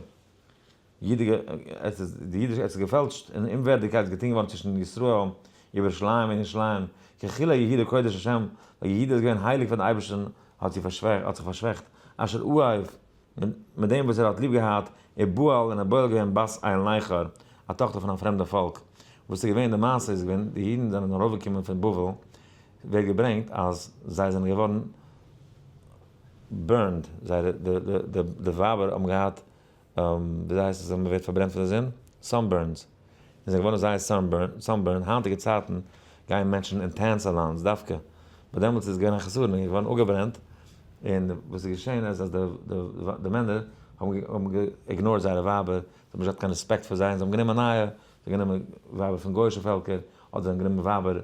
עטס די אידישע, עטס האט געפעלטשט און אומווערדיגקייט איז געטון געווארן צווישן ישראל, ירושלים און ירושלים, כי כלה יהודה קודש השם, ווייל יהודה איז געווען הייליג פאר דעם אייבערשטן, האט זי פארשוועכט, האט זיך פארשוועכט, אשר אהב, מיט דעם וואס ער האט ליב געהאט, ובעל און ער בועל געווען בת אל נכר, א טאכטער פון א פרעמדע פאלק. וואס איז געווען די מעשה איז געווען, די אידן זענען ארויפגעקומען פון בבל, ווערט געברענגט אז זיי זענען געווארן burned, זייערע די ווייבער האבן געהאט, וויאזוי הייסט עס ווען מען ווערט פארברענט פון די זון? Sunburns. און זענען געווארן זייער sunburn, היינטיגע צייטן גייען מענטשן אין tan salons דווקא, but דעמאלטס איז געווען א חסרון, און געווארן אפגעברענט, און וואס איז געשען איז אז די מענער האבן גע ignore ט זייערע ווייבער, זיי האבן נישט געהאט קיין רעספעקט פאר זיי, און זיי האבן גענומען נייע, זיי האבן גענומען ווייבער פון גוי'אישע פעלקער, אדער זיי האבן גענומען ווייבער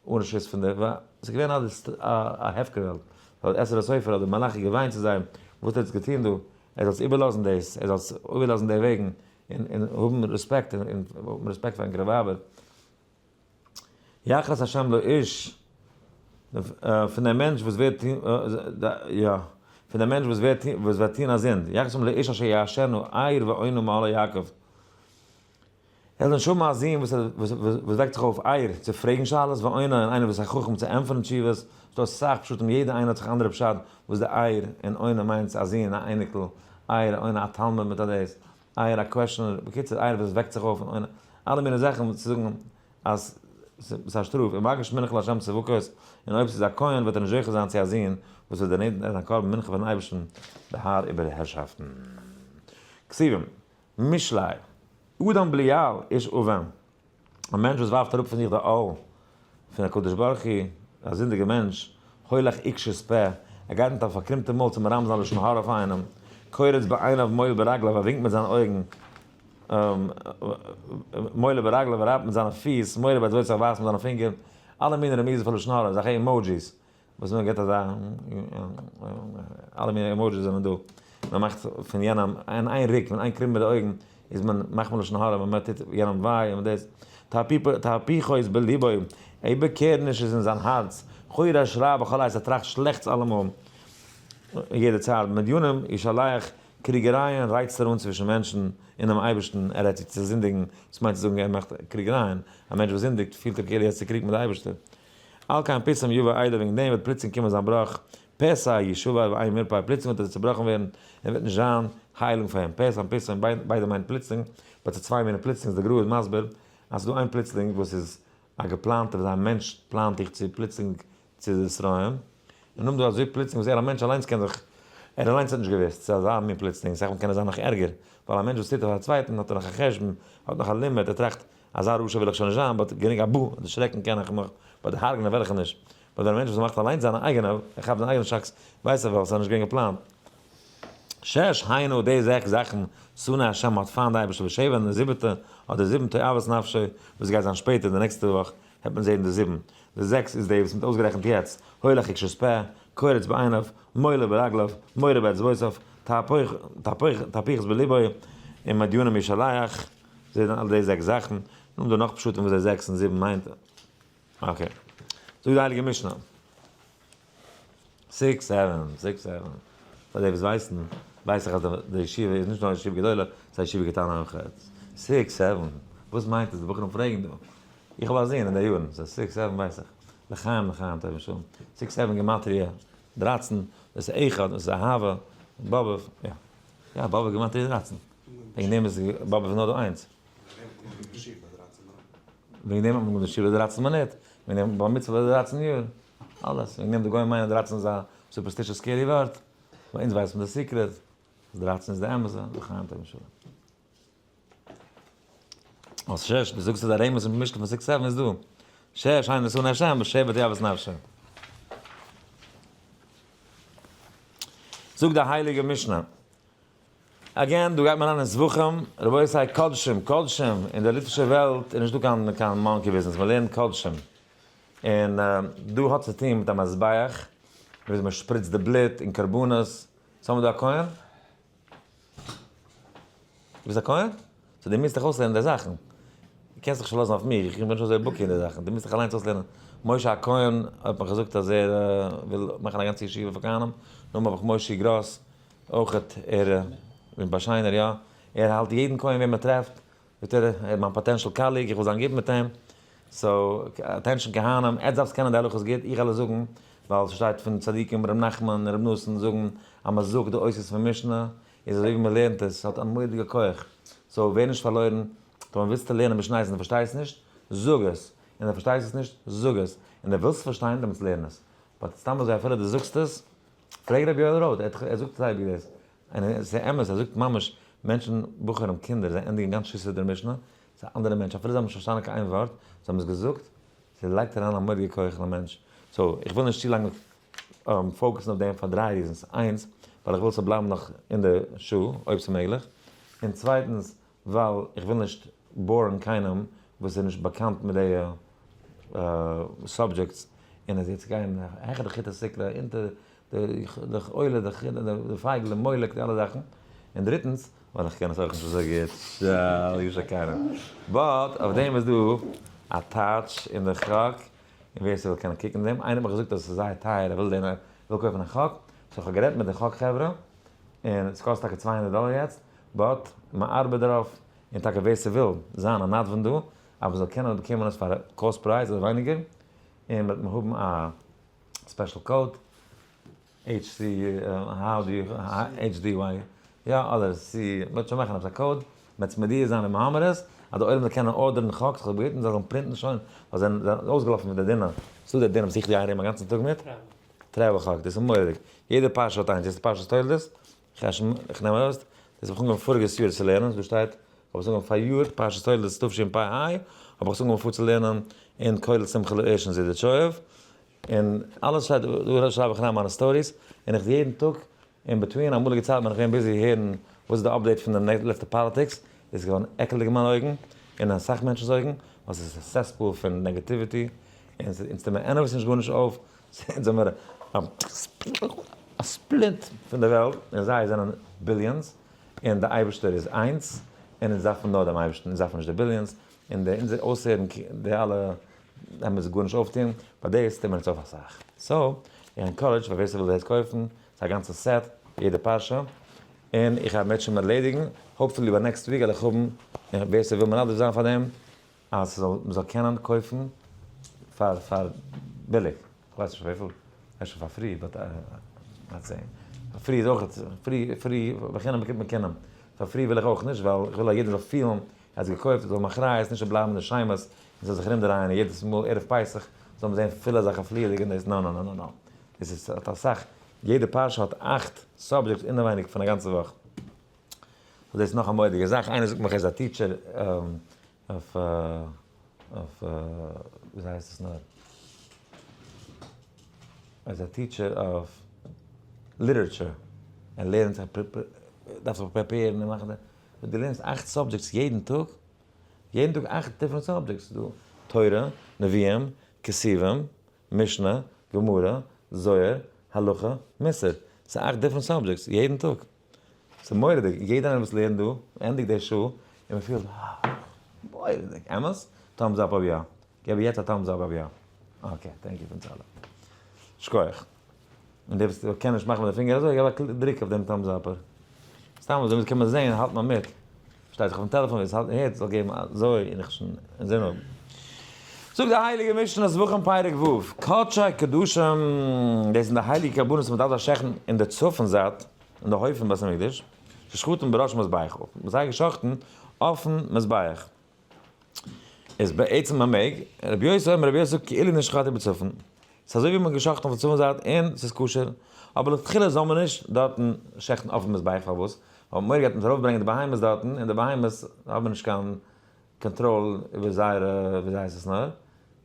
אן רשות פון די, ס'איז געווען א הפקר וועלט, האט עזרא הסופר אדער מלאכי געוויינט צו זיי, וואס האט עטס געטון דא, ער זאל איבערלאזן דאס, ער זאל איבערלאזן די וועגן, און האבן רעספעקט, און האבן רעספעקט פאר ענקערע ווייבער. יחס השם לאיש, פון דעם מענטש וואס ווערט, יא, פון דעם מענטש וואס ווערט, וואס וועט טון א זינד, יחס השם לאיש אשר יעשנו ער ועונו מאהלי יעקב. ער זאל נישט האבן א זון וואס וואס וועקט זיך אויף ער צו פרעגן שאלות ועונה און איינער וואס איז א חכם צו ענטפערן תשובות, ס'דא אסאך פשטים יעדע איינער האט זיך אנדערע פשט וואס די ער און עונה מיינט א זון א אייניקל, ער עונה א תלמיד מיט א דאס, ער א questioner, בקיצור ער וואס וועקט זיך אויף און עונה, אלע מיני זאכן צו זאגן אז ס'איז א שטראף, ומגיש מנחה לה' צבקות, און אויב ס'איז א כהן וועט ער נישט זוכה זיין צו א זון וואס וועט דערנענטערן א קרבן מנחה פארן אייבערשטן די האר איבער די הערשאפטן. כתובים. משלי, אדם בליעל איש און, א מענטש וואס ווארפט אראפ פון זיך די עול פון הקדוש ברוך הוא, א זינדיגער מענטש, הולך עקשות פה, ער גייט מיט א פארקרומטע מויל צו מרמז זיין לשון הרע אויף איינעם, קורץ בעיניו מועל ברגליו, ער ווינקט מיט זיינע אויגן, מועל ברגליו, ער רייבט מיט זיינע פיס, מורה באצבעותיו, ער ווייזט מיט זיינע פינגער, אלע מיני רמיזות פאר לשון הרע, אזעלכע emojis. וואס מען געבט אזא, אלע מיני emojis זענען דא, מען מאכט פון יענעם אין איין ריק, מיט איין קרום מיט די אויגן, איז מען מאכט מען לשון הרע, מען טוט יענעם וויי און דאס, תהפוכות בלבו, איבערקערעניש איז אין זיין הארץ, חורש רע בכל עת, ער טראכט שלעכטס אלעמאל, יעדע צייט, מדינים ישלח, קריגערייען רייצט ער אן צווישן מענטשן און דעם אייבערשטן, ער רעדט זיך צו זינדיגן, וואס מיינט צו זאגן ער מאכט קריגערייען, א מענטש וואס זינדיגט פילט ער כאילו ער איז צוקריגט מיט די אייבערשטער, על כן פתאום יבא עדה וועגן דעם וועט פלוצלינג קומען זיין בראך, פתע ישבר ואין מרפא, פלוצלינג וועט ער צעבראכן ווערן און וועט נישט זיין היילונג פאר אים, פתע און פתאום ביידע מיינט פלוצלינג, but ס'איז צוויי מיני פלוצלינגס, די גר"א איז מסביר אז ס'איז דא איין פלוצלינג וואס איז א געפלאנטע וואס א מענטש פלאנט דיך צו פלוצלינג צו destroy ען, און נאכדעם דא אזוי פלוצלינג וואס ער א מענטש אליינס קען זיך, ער אליינס האט נישט געוואוסט, ס'איז אזא מין פלוצלינג, סאך מאל קען עס זיין נאך ערגער, ווייל א מענטש וואס טוט אויף א צווייטן האט ער נאך א חשבון, האט נאך א לימיט, ער טראכט, אזא רשע וויל איך שוין נישט זיין, but גענוג א בו, דערשרעקן קען איך מיך, but הרג'נען וועל איך נישט. but ווען א מענטש וואס מאכט אליינס זיינע אייגענע, ער כאפט זיין אייגענע שאקס, ווייסט ער ווייל ס'איז נישט געווען געפלאנט. שש, היינו, די זעקס זאכן, שנא השם האט פיינט די אייבערשטער ושבע, און די זיבעטע, אדער זיבן תועבת נפשו, וואס גייט זיין שפעטער די נעקסטע וואך. העט מען זעהן די זיבן. די זעקס איז די וואס מ'האט אויסגערעכנט יעצט, הולך וקשות פה, קורץ בעיניו, מולה ברגליו, מורה באצבעותיו, תהפוכות בלבו, און מדיונים ישלח. זיי זענען אלע די זעקס זאכן. נאכדעם דא נאך פשטים וואס די זעקס און זיבן מיינט. okay. זאגט די הייליגע משנה. six seven, six seven. פאר די וואס ווייסן, ווייס איך אז די ישיבה איז נישט נאר ישיבה גדולה, ס'איז א ישיבה קטנה אויך. six seven. וואס מיינט עס? די בחורים פרעגן דא. איך האב א זון אין די יארן, so six seven ווייס איך. לחיים לחיים טוב ושלום. six seven גימטריא 13, דאס איז אחד, דאס איז אהבה, באבוב, יא. יא, באבוב גימטריא 13. וועגן דעם איז באבוב נאר דא איינס. וועגן דעם האט מען געמאכט די ישיבה 13 מינוט, וועגן דעם בר מצוה ביי 13 יאר, אלעס, וועגן דעם די גוים מיינען 13 איז א superstitious scary ווארט, ביי אונז ווייסט מען די secret, אז 13 איז די אמת'ע, לחיים טוב ושלום. אז שש, דו זאגסט אז א רמז אין משנה פון six seven איז דא. שש, היינו שונא השם, ושבע תאוות נפשו. זאגט די הייליגע משנה, again, דא גייט מען אריין אין זבחים, רבותי, קדשים, קדשים, אין די ליטווישע וועלט איז נישטא קיין קיין monkey business, מען לערנט קדשים. און דא האט צו טון מיט א מזבח, ווי מען שפריצט די בלוט און קרבנות. סאו האבן מיר דא א כהן? דו ביסט א כהן? so דו מוזט דיך אויסלערנען די זאכן. דו קענסט זיך נישט פארלאזן אויף מיר, איך בין נישט אזוי בקי אין די זאכן, דו מוזט דיך אליינס אויסלערנען. משה הכהן האט מיך געזאגט אז ער וויל מאכן א גאנצע ישיבה פאר כהנים, נאכדעם האב איך מושי גראס, אויכעט ער איז באשיינער יא, ער האלט יעדן כהן וועם ער טרעפט, זאגט ער, ער איז מיין potential colleague, איך וויל זיין גוט מיט אים, so attention כהנים, עטס דארפטס קענען די הלכות גוט, איך וועל עס זאגן, ווייל ס'שטייט פון צדיקים ר' נחמן און ר' נתן זאגן אז מען זאגט די אותיות פון משנה, איז אזוי ווי מען לערנט עס, ס'האט א מורא'דיגע כח, so ווער נישט פארלוירן, טאמער ווילסטו לערנען משניות און דו פארשטייסט נישט, זאג עס, און דו פארשטייסט עס נישט, זאג עס, און דו ווילסט פארשטיין, דעמאלטס לערן עס, but סתם אזוי אפילו דו זאגסט עס, פרעג רבי יואל ראטה, ער זאגט עס אייביג דאס, און עס איז אמת, ער זאגט ממש, מענטשן, בחורים, קינדער, זיי ענדיגן גאנץ ש ס דער משנה, ס'איז א אנדערע מענטש, אפילו זיי האבן נישט פארשטאנען קיין איין ווארט, זיי האבן עס געזאגט, ס'לייגט אריין א מורא'דיגע כח אין א מענטש. so, איך וויל נישט צו לאנג focus ן אויף דעם פאר דריי reasons, איינס, ווייל איך וויל ס'זאל בלייבן נאך אין די שעה, אויב ס'איז מעגליך, און צווייטנס, ווייל איך וויל נישט bore ן קיינעם וואס איז נישט באקאנט מיט די subjects, און אז יעצט גייען העכער די חוט הסיקרא, אונטער די עולה, די פייגל, די מולק, די אלע זאכן, און דריטנס, ווייל איך קען עס אויך נישט אזוי גוט, שאל ישר קיינעם. but אויף דעם איז דא א טייטש אין די חק, און ווער ס'וויל קען קוקן דעם, איינער האט מיך געזאגט אז עס איז זייער טייער, ער וויל לערנען, ער וויל קויפן א חק, so איך האב גערעדט מיט די חק חברה, און עס קאסט טאקע 200 דאלער יעצט, but מען ארבעט דערויף, און טאקע ווער ס'וויל זיין א נדבן דא, אז מ'זאל קענען באקומען עס פאר cost פרייז אדער ווייניגער, און מ'וועט האבן א special code, HC, how do you, HDY, יא, אדער C, מ'וועט שוין מאכן עפעס א code, מ'וועט עס מודיע זיין אין מ'האמער עס, אז די עולם זאל קענען order ן חקס, כ'האב געבעטן זיי זאלן print ן שוין, ווייל זיי זענען אויסגעלאפן מיט די דינע, ס'דא די דינע וואס איך גיי ארום א גאנצן טאג מיט, travel חק, דאס איז מורא'דיג, יעדע פרשה האט איינס, יעצט פרשת תולדות, איך נעם ארויס, דאס האב איך אנגעהויבן פאריגעס יאר צו לערנען, דא שטייט, כ'האב עס אנגעהויבן פאריאר, פרשת תולדות תשפ ה, האב איך עס אנגעהויבן פארצולערנען אין כולל שמחה לערש אין זידיטשויעוו, און אלעס שטייט דא, שרייב איך אריין מיינע stories, און איך יעדן טאג in between, אמאליגע צייטן בין איך געווען busy הערן וואס איז די update פון די לעצטע politics, איז געווארן עקלדיג אין מיינע אויגן, און אסאך מענטשנ'ס אויגן, ווייל ס'איז א cesspool פון negativity, און אונז טוען מיר anyways נישט גארנישט אויף, אונז זעמיר א splint פון די וועלט, און זיי זענען billions, און די אייבערשטער איז איינס, און אונז דארפן נאר דעם אייבערשטן, אונז דארפן נישט די billions, און די אונזער אויסהערן די אלע וועלן מיר גארנישט אויפטון, ביי דאס טוט מען אונז אויף אסאך. so, איך encourage פאר ווער ס'וויל דאס קויפן, ס'איז א גאנצע set, יעדע פרשה, און איך גיי מערטשעם ערלעדיגן, hopefully ביי next week וועל איך האבן, ווער ס'וויל מנדב זיין פאר דעם, אז ס'זאל, מ'זאל קענען קויפן פאר פאר ביליג, כ'ווייס נישט וויפיל, אפשר פאר free, but let's see. פאר free איז אויך, free free בחינם באקומט מען כינים, פאר free וויל איך אויך נישט, ווייל איך וויל אז יעדער זאל פילן ער האט עס געקויפט, ער זאל האבן אחריות, נישט זאל בלייבן אין די שמות, און זאל זיך ארומדרייען און יעדעס מאל ערב פסח זאל מען זען פילע זאכן פליעדיג און דאס, נא נא נא נא נא. דאס איז האט אסאך, יעדע פרשה האט אכט subjects אינעווייניג פון א גאנצע וואך. so דאס איז נאך א מורא'דיגע זאך, איינער זאגט מיך ער איז א teacher אויף אויף וויאזוי הייסט עס נאר? ער איז א teacher אויף literature, ער לערנט זיך דארף זיך prepare ן און מאכן די, דו לערנסט אכט subjects יעדן טאג? יעדן טאג אכט different subjects דא. תורה, נביאים, כתובים, משנה, גמרא, זוהר, הלכה, מוסר. ס'איז אכט different subjects, יעדן טאג. ס'איז מורא'דיג, יעדער איינער וואס לערנט דא, ענדיגט די שעה, און מ'פילט, מורא'דיג, אמת? Thumbs up אויב יא. געב יעצט א thumbs up אויב יא. Okay, thank you פון צהלה. שכוח. און דער וואס קען נישט מאכן מיט די פינגער אזוי, געב א דריק אויף דעם thumbs up ער. סתם אזוי קען מען זען, האלט מען מיט. פארשטייט זיך אויפן טעלעפאן ווער עס האלט הערט זאל געבן אזוי און איך שוין אינזין האבן. זאגט די הייליגע משנה זבחים פרק ו', קדשי קדשים, דאס זענען די הייליגע קרבנות וואס מען דארף זיי שעכטן אין די צפון זייט אין די הויף פון בית המקדש, ששחטן בראש מזבח, מען האט זיי געשחטן אויפן מזבח. איז בעצם מען מעג, רבי יוסי אומר רבי יוסי זאגט כאילו נשחטו בצפון, ס'איז אזוי ווי מען האט געשחטן אויפן צפון זייט און ס'איז כשר, אבער לכתחילה זאל מען נישט דארטן שעכטן אויפן מזבח, פארוואס? ווייל מ'האט מורא געהאט מ'וועט ארויפברענגען די בהמות דארטן און די בהמות האבן נישט קיין קאנטראל איבער זייערע ווי זיי הייסט עס נאר,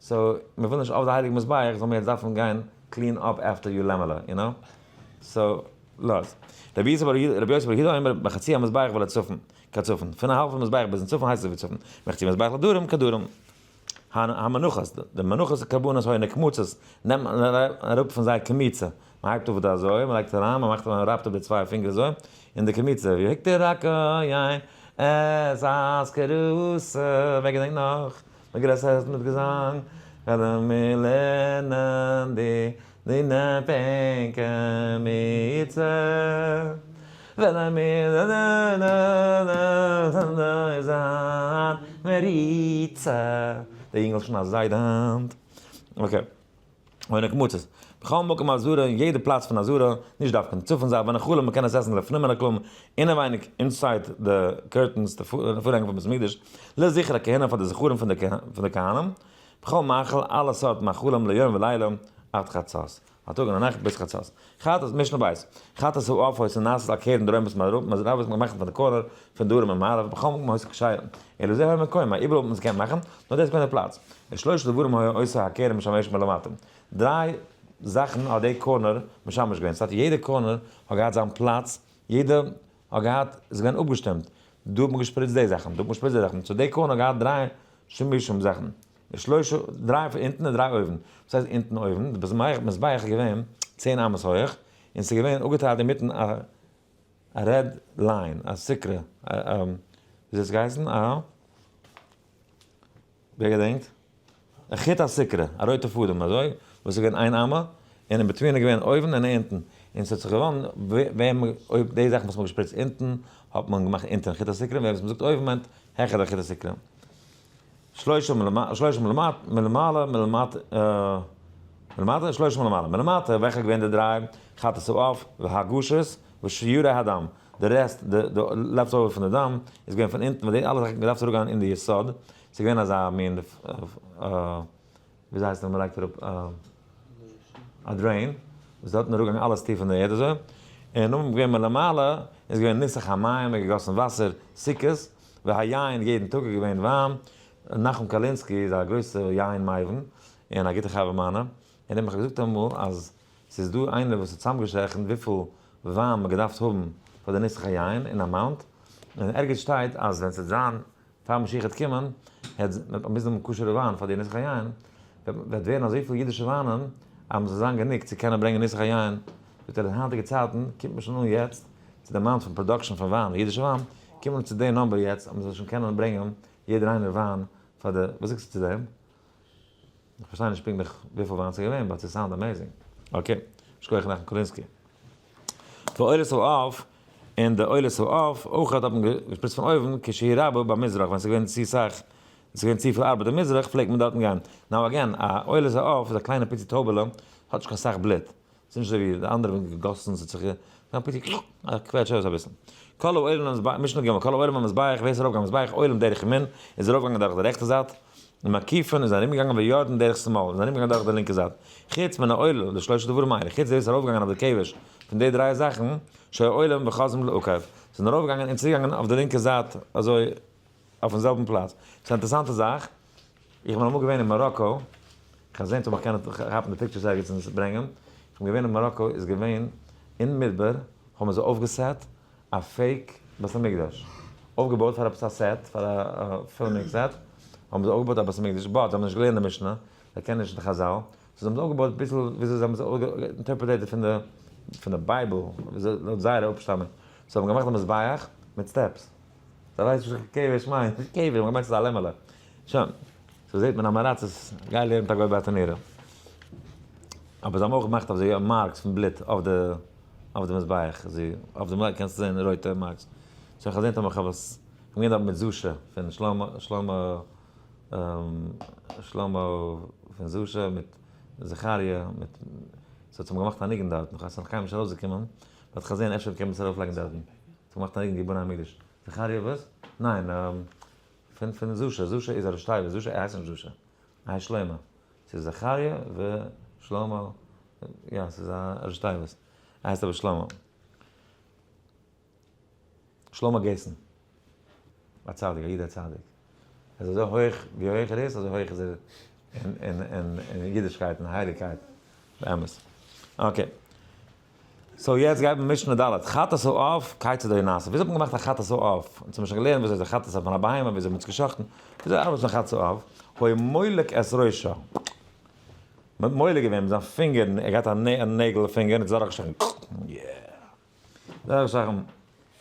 so מ'וויל נישט אויף די הייליגע מזבח זאל מען יעצט דארפן גיין clean up after you לעמעלע, you know? So לאז. רבי יוסי בר יהודה אומר בחצי המזבח ולצפון. כצפון, פון א האלבן מזבח ביזן צפון הייסט עס ווי צפון, מחצי מזבח לדרום כדרום. המנחות, די מנחות קרבנות היו נקמצות, נעמט מען אראפ פון זיי קמיצה, מען הייבט אויף די אזוי, מען לייגט אריין, מען מאכט מען רייבט אפ די צוויי פינגער אזוי, און די קמיצה, והקטיר הכהן את אזכרתה, ווער געדענקט נאך? מ'גרעסערט מיט געזאנג, וועלן מיר לערנען די דיני פון קמיצה, וועלן מיר זיין מריצה, די יונגל איז שוין א זיידע היינט, okay. און הקמצות, בכל מקום עזרה, אין יעדע פלאץ פון עזרה, נישט דווקא אין צפון זייט, ונחלים, מ'קען עס עסן לפנים מן הכלאים, אינעווייניג, inside די curtains, די פארהענג פון בית המקדש, לזכר הכהונה פאר די זכרים פון די כהנים, בכל מאכל, אלע סארט מאכלים ליום ולילה, עד חצות, א טאג און א נאכט ביז חצות. חטאת, משנה בית, חטאת העוף היתה נעשית על קרן דרומית מערב, מערב איז געמאכט פון די corner פון דרום און מערב, בכל מקום היתה כשרה, אלא זה היה מקומה, איבעראל האט מען עס געקענט מאכן, נאר דאס איז געווען די פלאץ. ושלושה דברים היה עושה הקרן משמש מלמטה. דריי זאכן האט די corner משמש געווען, ס'הייסט יעדע corner האט געהאט זיין פלאץ, יעדע האט געהאט, איז געווען אפגעשטימט, דא האט מען געשפריצט די זאכן, דא האט מען געשפריצט די זאכן, so די corner האט געהאט דריי שימושים זאכן. שלושה, דריי פון אונטן און דריי אויבן. וואס הייסט אונטן אויבן? די מזבח מזבח איז געווען 10 אמות הויעך, און ס'איז געווען אפגעטיילט אינמיטן א א red line, א סיקרא, א וויאזוי האט עס געהייסן? א ווער געדענקט? א חוט הסיקרא, א רויטע פאדעם אזוי, וואס איז געווען איין אמה, און in between איז געווען אויבן און אונטן, און ס'האט זיך געוואנדן וועם אויב די זאכן וואס מ'האט געשפריצט אונטן האט מען געמאכט אונטערן חוט הסיקרא, און וועם מ'זאגט אויבן מיינט העכער די חוט הסיקרא. שלושה מלמעלה, מלמטה, שלושה מלמעלה, מלמטה, וועלכע געווען די דריי? חטאת העוף, והגשות, ושיורי הדם. די rest, די leftover פון די דם, איז געווען פון אונטן, ווייל די אלע זאכן געדארפט אראפגיין אין די יסוד. ס'איז געווען אזא מין, וויאזוי הייסט ווען מ'לייגט אראפ א drain, וואס דארטן אראפגעגאנגען אלעס טיף אין די ערד אזוי. און נאכדעם געווען מלמעלה, איז געווען ניסוך המים, מ'האט געגאסן וואסער, סוכות. והיין, יעדן טאג איז געווען וויין. נחום קאלינסקי איז א גרויסע יין מבין און א גוטע חבר מיינע, און ער האט מיך געזאגט אמאל אז ס'איז דא איינער וואס האט צוזאמגערעכנט וויפיל וויין מ'האט געדארפט האבן פאר די ניסוך היין אין amount, און ערגעץ שטייט אז ווען ס'וועט זיין פאר משיח וועט קומען, וועט מען מוזן האבן כשר'ע וויין פאר די ניסוך היין, וועט ווערן אזויפיל אידישע וויינען אז מ'זאל זיין גענוג צו קענען ברענגען ניסוך היין, זאגט ער אין היינטיגע צייטן קומט מען שוין אן יעצט צו די amount פון production פון וויין, אידישע וויין, קומט מען צו די number יעצט אז מ'זאל שוין קענען ברענגען יעדער איינער וויין פאר די, וואס זאגסטו צו דעם? איך פארשטיי נישט פונקטליך וויפיל וויין ס'איז געווען, but ס'sound amazing. Okay, שכוח נחום קולינסקי. ועולת העוף, און די עולת העוף, אויך האט מען געשפריצט פון אויבן, כשהיא רבה במזרח, ווען ס'איז געווען צו סאך, ס'איז געווען צופיל ארבעט אין מזרח, פלעגט מען דארטן גיין. Now again, א עולת העוף איז א קליינע פיצי טויבעלע, האט נישט קיין סאך בלוט. ס'איז נישט אזוי ווי די אנדערע ווען געגאסן ס'האט זיך גע א קוועטש אויס אביסל. כל העולים למזבח, משנה ג', כל העולים למזבח, ווער ס'איז ארויפגעגאנגען מזבח, עולים דרך ימין, איז ארויפגעגאנגען דורך די רעכטע זייט, ומקיפין איז ארומגעגאנגען ויורדין דרך שמאל, איז ארומגעגאנגען דורך די לינקע זייט. חוץ מן העולה לשלושה דברים האלה, חוץ דער וואס איז ארויפגעגאנגען אויף די כבש פון די דריי זאכן, שהיו עולים וחוזרים לעקב, זענען ארויפגעגאנגען און צוריקגעגאנגען אויף די לינקע זייט אזוי אויפן זעלבן פלאץ. ס'איז א אינטערעסאנטע זאך, איך בין אמאל געווען אין מאראקא, איך האב געזען צו איך קען כאפן די pictures ערגעץ און עס ברענגען, איך בין געווען אין מאראקא איז געווען אין מדבר האבן זיי אויפגעסעט א fake בית המקדש, אויפגעבויט פאר עפעס א set, פאר א filming set, האבן זיי אויפגעבויט א בית המקדש, but זיי האבן נישט געלערנט די משנה, זיי קענען נישט די חזל, so זיי האבן עס אויפגעבויט אביסל וויאזוי זיי האבן עס interpreted פון די פון די Bible, וויאזוי לויט זייערע אפשטאמונג. זיי האבן געמאכט די מזבח מיט steps. זיי ווייסן נישט וואס כבש מיינט, נישט כבש, זיי האבן געמיינט ס'איז א לעמעלע. שוין. so זעט מען אז מ'רייצט עס, גיי לערן מיט א גוי ברטנורא. אבער זיי האבן אויך געמאכט אזוי marks פון בלוט אויף די אויף די מזבח, אזוי אויף די מזבח קענסטו זען רויטע marks. so איך האב געזען טאמער כ'האב עס, כ'בין געווען דארט מיט זושא פון שלמה שלמה שלמה פון זושא מיט זכריה מיט, ס'האט זיך געמאכט א ניגון דארטן, כ'ווייס נאך קיינמאל נישט ארויסגעקומען, but כ'האב געזען אפשר קען מען עס ארויפלייגן דארטן. ס'האט געמאכט א ניגון גיבורי המקדש. זכריה וואס? ניין, פון פון זושא, זושא איז א ראשי תיבות, זושא ער הייסט נישט זושא, ער הייסט שלמה. ס'איז זכריה ושלמה, יא ס'איז א ראשי תיבות, ער הייסט אבער שלמה. שלמה געסן. א צדיק, א איד א צדיק. ער איז אזוי הויך ווי הויך ער איז, אזוי הויך איז ער אין אידישקייט און הייליגקייט, באמת. okay. so יעצט גייט מען משנה ד', חטאת העוף, כיצד היה נעשה. וויאזוי האט מען געמאכט א חטאת העוף? אונז האבן שוין געלערנט וויאזוי איז א חטאת פון א בהמה, וויאזוי מען האט עס געשחט'ן. וויאזוי ארבעט מען חטאת העוף? היה מולק את ראשה. מען האט מולק געווען מיט זיין פינגער, ער האט געהאט א נעגל פינגער און האט עס דורכגעשטאכן. דורכגעשטאכן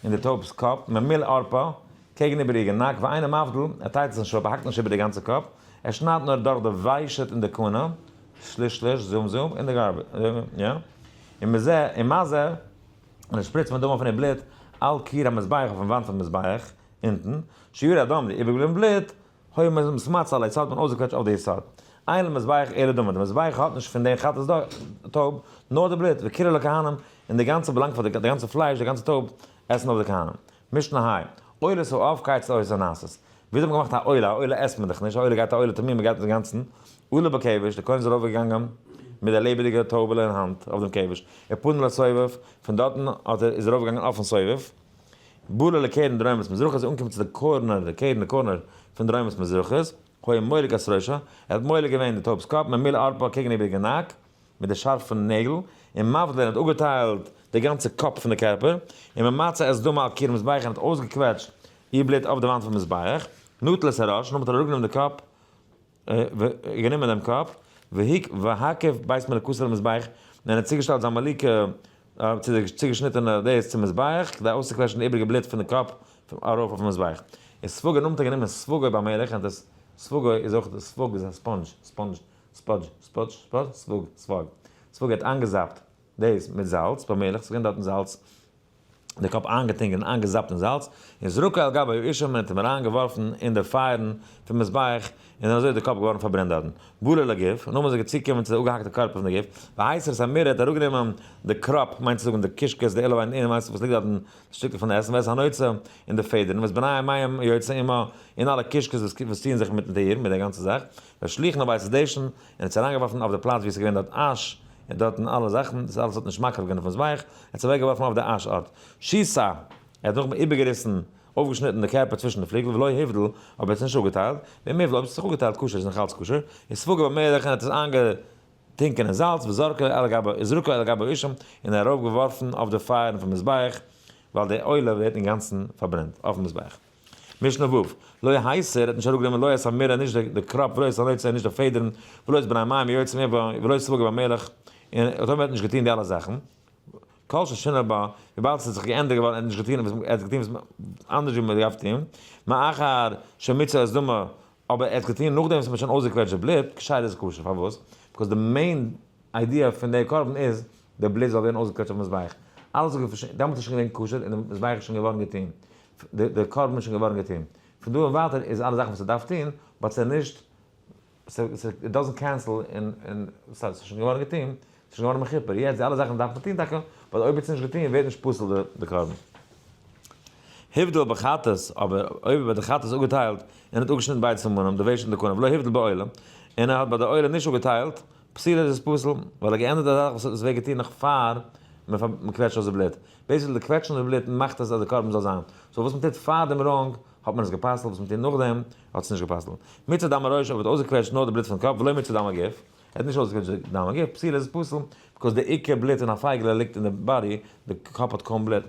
אין די טויב'ס קאפ, ממול ערפה, קעגן איבער איר גענאק, ואינו מבדיל, ער טיילט עס נישט אפ, ער האקט נישט איבער די גאנצע קאפ, ער שניידט נאר דורך די ושט און די כנה, שליש שליש, זום זום, און די גארבעדזש, יא, און מזה, און מזה, און ער שפריצט מדמה פון איר בלוט, על קיר המזבח, אויפן וואנט פון מזבח, אונטן, שיורי הדם, די איבערגעבליבענע בלוט, היה מתמצה על היסוד האט מען אויסגעקוועטשט אויף די יסוד. אין למזבח אלא דמה, די מזבח האט נישט פון דעם חטאת טויב, נאר די בלוט, וכולו לכהנים, און די גאנצע באלאנגט פאר די, די גאנצע פלייש, די גאנצע טויב, עסן אויף די כהנים. משנה ה', עולת העוף כיצד היתה נעשית. וויאזוי האט מען געמאכט א עולה, א עולה עסט מען דאך נישט, א עולה גייט א עולה תמימה גייט אינגאנצן, עלה בכבש, די כהן איז ארויף געגאנגען מיט די לעבעדיגע טויבעלע אין האנט אויף דעם כבש, ופנה לסובב, פון דארטן האט ער איז ער ארויף געגאנגען אויפן סובב, בא לקרן דרומית מזרחית איז אנגעקומען צו די corner, די קרן, די corner פון דרומית מזרחית, היה מולק את ראשה, ער האט מולק געווען די טויב'ס קאפ, ממול ערפה קעגן איבער די גענאק, מיט די שארפע נעגל, און מבדיל און האט אפגעטיילט די גאנצע קאפ פון די קערפער, און ממצה את דמה על קיר המזבח און האט אויסגעקוועטשט איר בלוט אויף די וואנט פון מזבח, נטל את הראש, נאכדעם האט ער אראפגענומען די קאפ, גענומען דעם קאפ, והקיף בית מליקתו למזבח, און ער האט צוגעשטעלט זיין מליקה צו די צוגעשניטענע דאס צום מזבח, כדי אויסצוקוועטשן די איבעריגע בלוט פון די קאפ ארויף אויפן מזבח. און ספגו, נאכדעם האט ער גענומען ספגו במלח, און דאס ספגו איז אויך, ספוג איז א sponge, sponge, sponge, sponge, sponge, ספוג, ספוג, ספוג האט איינגעזאפט דאס מיט זאלץ, במלח, ס'איז געווען דארטן זאלץ, די קאפ איינגעטונקען און איינגעזאפט אין זאלץ, און זרקו על גבי האישים און האט אים אריין געווארפן אין די פייערן פון מזבח, און אזוי איז די קאפ געווארן פארברענט דארטן. בא לגוף, נאכדעם איז ער צוגעקומען צו די אפגעהאקטע קערפער פון די גוף, והסיר את המרעה האט אראפגענומען די קראפ, מיינט צו זאגן די קישקעס, די עלעוועין אינעווייניג וואס ליגט דארטן, די שטיקל פון די עסן, ואת הנוצה, און די פעדערן, ואת בני המעיים היוצא עמה, און אלע קישקעס וואס טוען זיך מיטן טיר, מיט די גאנצע זאך, והשליכן לבית הדשן, און האט עס אריינגעווארפן אויף די פלאץ וואו עס איז געווען דארט אש, און דארטן אלע זאכן, דאס אלעס האט נישט מקריב געווען אויפן מזבח, ער האט עס אוועקגעווארפן אויף די אש ארט. שסע, ער האט נאכדעם איבערגעריסן, אויפגעשניטן די קערפער צווישן די פליגל, ולא הבדיל, אבער ער האט עס נישט אפגעטיילט, ואם הבדיל, אויב עס האט זיך אפגעטיילט, כשר, איז נאך אלץ כשר, וספגו במלח, און האט עס איינגעטונקען אין זאלץ, וזרקו על גבי, וזרקו על גבי האישים, און ארויפגעווארפן אויף די פייערן פון מזבח, ווייל די עולה ווערט אינגאנצן פארברענט אויפן מזבח. משנה ו', לא הסיר האט נישט אראפגענומען לא את המרעה נישט די קראפ ולא את הנוצה נישט די פעדערן ולא את בני המעיים היוצאים עמה ולא ספגו במלח, און אויב ער האט נישט געטון די אלע זאכן, כל ששינה בה, וויבאלד עס איז זיך געענדערט געווארן ער האט נישט געטון וואס ער האט געטון וואס אנדערש ווי מען דארף טון, מאחר שמיצה את דמה, אבער ער האט געטון נאכדעם וואס מען האט שוין אויסגעקוועטשט די בלוט, כשרה איז כשר, פארוואס? because די main idea פון די קרבן איז די בלוט זאל ווערן אויסגעקוועטשט אויפן מזבח, אלעס איז געשען, דעמאלטס איז שוין געווען כשר און די מזבח איז שוין געווארן געטון, די קרבן איז שוין געווארן געטון, פון דא און ווייטער איז אלע זאכן וואס ער דארף טון, but ס'איז נישט, it doesn't cancel און ס'איז שוין געווארן געטון, ס'איז שוין געווארן מכופר, יעצט די אלע זאכן דארף מען טון טאקע, but אויב האט עס נישט געטון ווערט נישט פסול די קרבן. הבדיל בחטאת, אבער אויב האט די חטאת אפגעטיילט און האט אפגעשניטן ביידע סימנים, די ושט און די כנה, ולא הבדיל בעולה, און ער האט ביי די עולה נישט אפגעטיילט, פסולה איז עס פסול, ווייל ער געענדערט א זאך וואס עס ווערט געטון נאך פאר מען קוועטשט אויס די בלוט. basically די קוועטשן די בלוט מאכט עס אז די קרבן זאל זיין. so וואס מען טוט פאר דעם wrong האט מען עס גע'פסל'ט, וואס מען טוט נאכדעם האט עס נישט גע'פסל'ט. מיצה דם הראש אויב האט אויסגעקוועטשט נאר די בלוט פון קאפ ולא מיצה דם הגוף, ער האט נישט אויסגעקוועטשט די דם הגוף, פסולה איז עס פסול, because די עיקר בלוט אין א פייגעלע ליגט אין די body, די קאפ האט קוים בלוט.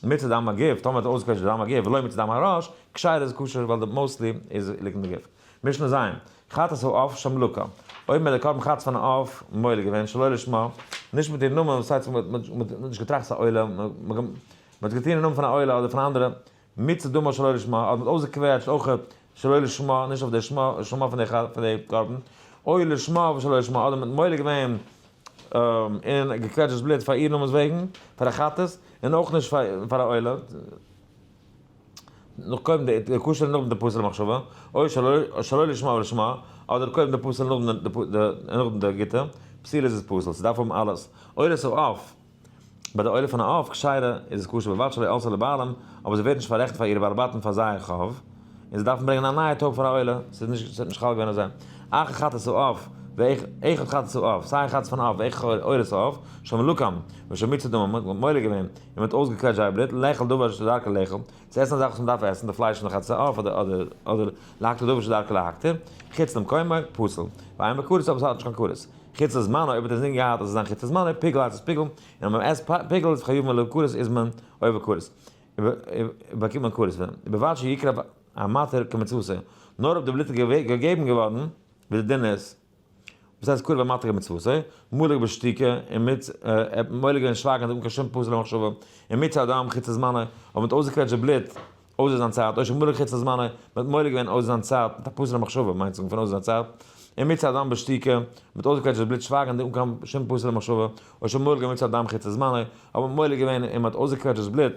מיצה דם הגוף, טאמער האט ער אויסגעקוועטשט די דם הגוף, ולא מיצה דם הראש, כשרה איז כשר ווייל די mostly איז ליגט אין די גוף. משנה ז', חטאת העוף שמלקה, אויב מען האט די קרבן חטאת פון א עוף מולק געווען שלא לשמה, נישט מיט איר נאמען, וואס הייסט מען האט נישט געטראכט ס'איז א עולה, מען האט געטון אין נאמען פון א עולה אדער פון אנדערע, מיצה דמה שלא לשמה, אדער מען האט אויסגעקוועטשט אויך שלא לשמה, נישט אויף די שמה, שמה פון די קרבן, או לשמה ושלא לשמה, אדער מען האט מולק געווען און געקוועטשט דאס בלוט פאר איר נאמענס וועגן, פאר א חטאת, און אויך נישט פאר א עולה. נאך קודם די כשר נאכדעם די פסול'ע מחשבה, או שלא לשמה ולשמה, אדער קודם די פסול'ע נאכדעם די גוטע, פסול איז עס פסול, ס'דארף האבן אלעס. עולת העוף, ביי די עולה פון א עוף, כשרה, איז עס כשר ובלבד שלא עלתה לבעלים, אבער זי ווערט נישט פאררעכנט פאר אירע בעלי בתים פאר זייער חוב, און זיי דארפן ברענגען א נייע טויב פאר א עולה, ס'איז נישט, ס'האט נישט חל געווען אויף זיי. אחר חטאת העוף, ואחד חטאת העוף, סיי חטאת פון עוף ואחד עולת העוף, שמלקם, ושמיצו דמם, מ'האט מולק געווען, און מ'האט אויסגעקוועטשט זייער בלוט, לאכול דבר שדרכו לאכול, צו עסן א זאך וואס מ'דארף עסן, די פלייש פון די חטאת העוף אדער אדער אדער להקטיר דבר שדרכו להקטיר, חוץ למקומו, פסול. ואין בו כרת אבער ס'האט נישט קיין כרת. חוץ לזמנו, אויב האט ער אינזין געהאט אז עס זיין חוץ לזמנו, פיגול הייסט עס פיגול, און אז מ'עסט פיגול איז חייבין עליו כרת איז מען עובר כרת. באקומט מען כרת פון דעם. ובלבד שיקרב המתיר כמצוותו, נאר אויב די בלוט איז געגעבן געווארן ווי די דין איז. וואס הייסט קרב המתיר כמצוותו? מלק בשתיקה, און מיט מולק געווען שווייגענד אן קיין שום פסול'ע מחשבה, און מיצה הדם חוץ לזמנו, אויב מ'האט אויסגעקוועטשט די בלוט אויסער זיין צייט, או שמלק חוץ לזמנו, מ'האט מולק געווען אויסער זיין צייט, מיט א פסול'ע מחשבה, מיינט זאגן פון אויסער זיין צייט, און מיצה הדם בשתיקה, מ'האט אויסגעקוועטשט די בלוט שווייגענד אן קיין שום פסול'ע מחשבה, או שמלק ומיצה הדם חוץ לזמנו, אויב מ'האט מולק געווען און מ'האט אויסגעקוועטשט דאס בלוט,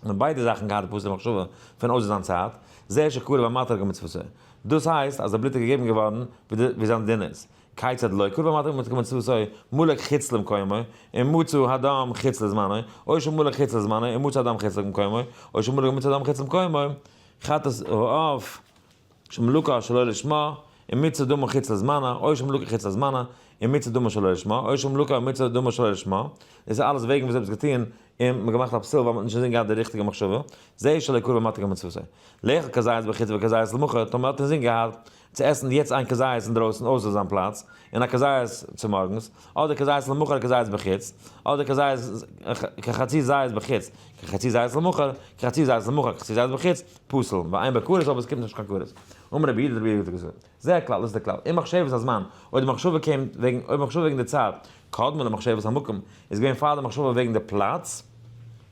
און ביידע זאכן געהאט די פסול'ע מחשבה פון אויסער זיין צייט, זה שקרב המתיר כמצוותו. דאס הייסט אז די בלוט איז געגעבן געווארן ווי זיין דין איז. כיצד לא קרב המתיר כמצוותו, מלק חוץ למקומו, ומצא הדם חוץ לזמנו, או שמלק חוץ לזמנו, ומצא הדם חוץ למקומו, או שמלק ומצא הדם חוץ למקומו, חטאת העוף, שמלקה שלא לשמה, ומיצה דמה חוץ לזמנה, או שמלקה חוץ לזמנה, ומיצה דמה שלא לשמה, או שמלקה ומיצה דמה שלא לשמה, דאס איז אלעס וועגן וואס עפעס געטון און מ'האט געמאכט א פסול ווייל מ'האט נישט אינזין געהאט די ריכטיגע מחשבה, זה שלא קרב המתיר כמצוותו. לאכול כזית בחוץ וכזית למחר, טאמער מ'האט אינזין געהאט צו עסן יעצט איין כזית אינדרויסן אויסער זיין פלאץ, און א כזית צומארגנס, אדער כזית למחר כזית בחוץ, אדער כזית כחצי זית בחוץ, כחצי זית למחר, כחצי זית למחר, כחצי זית בחוץ, פסול, ואין בו כרת אבער עס קומט נישט קיין כרת. אמר רבי יהודה רבי יהודה האט געזאגט, זה הכלל, דאס איז דער כלל, אם מחשבת הזמן, אויב די מחשבה קומט וועגן, אויב מחשבה וועגן די צייט, קדמה למחשבת המקום, איז געווען פאר די מחשבה וועגן די פלאץ,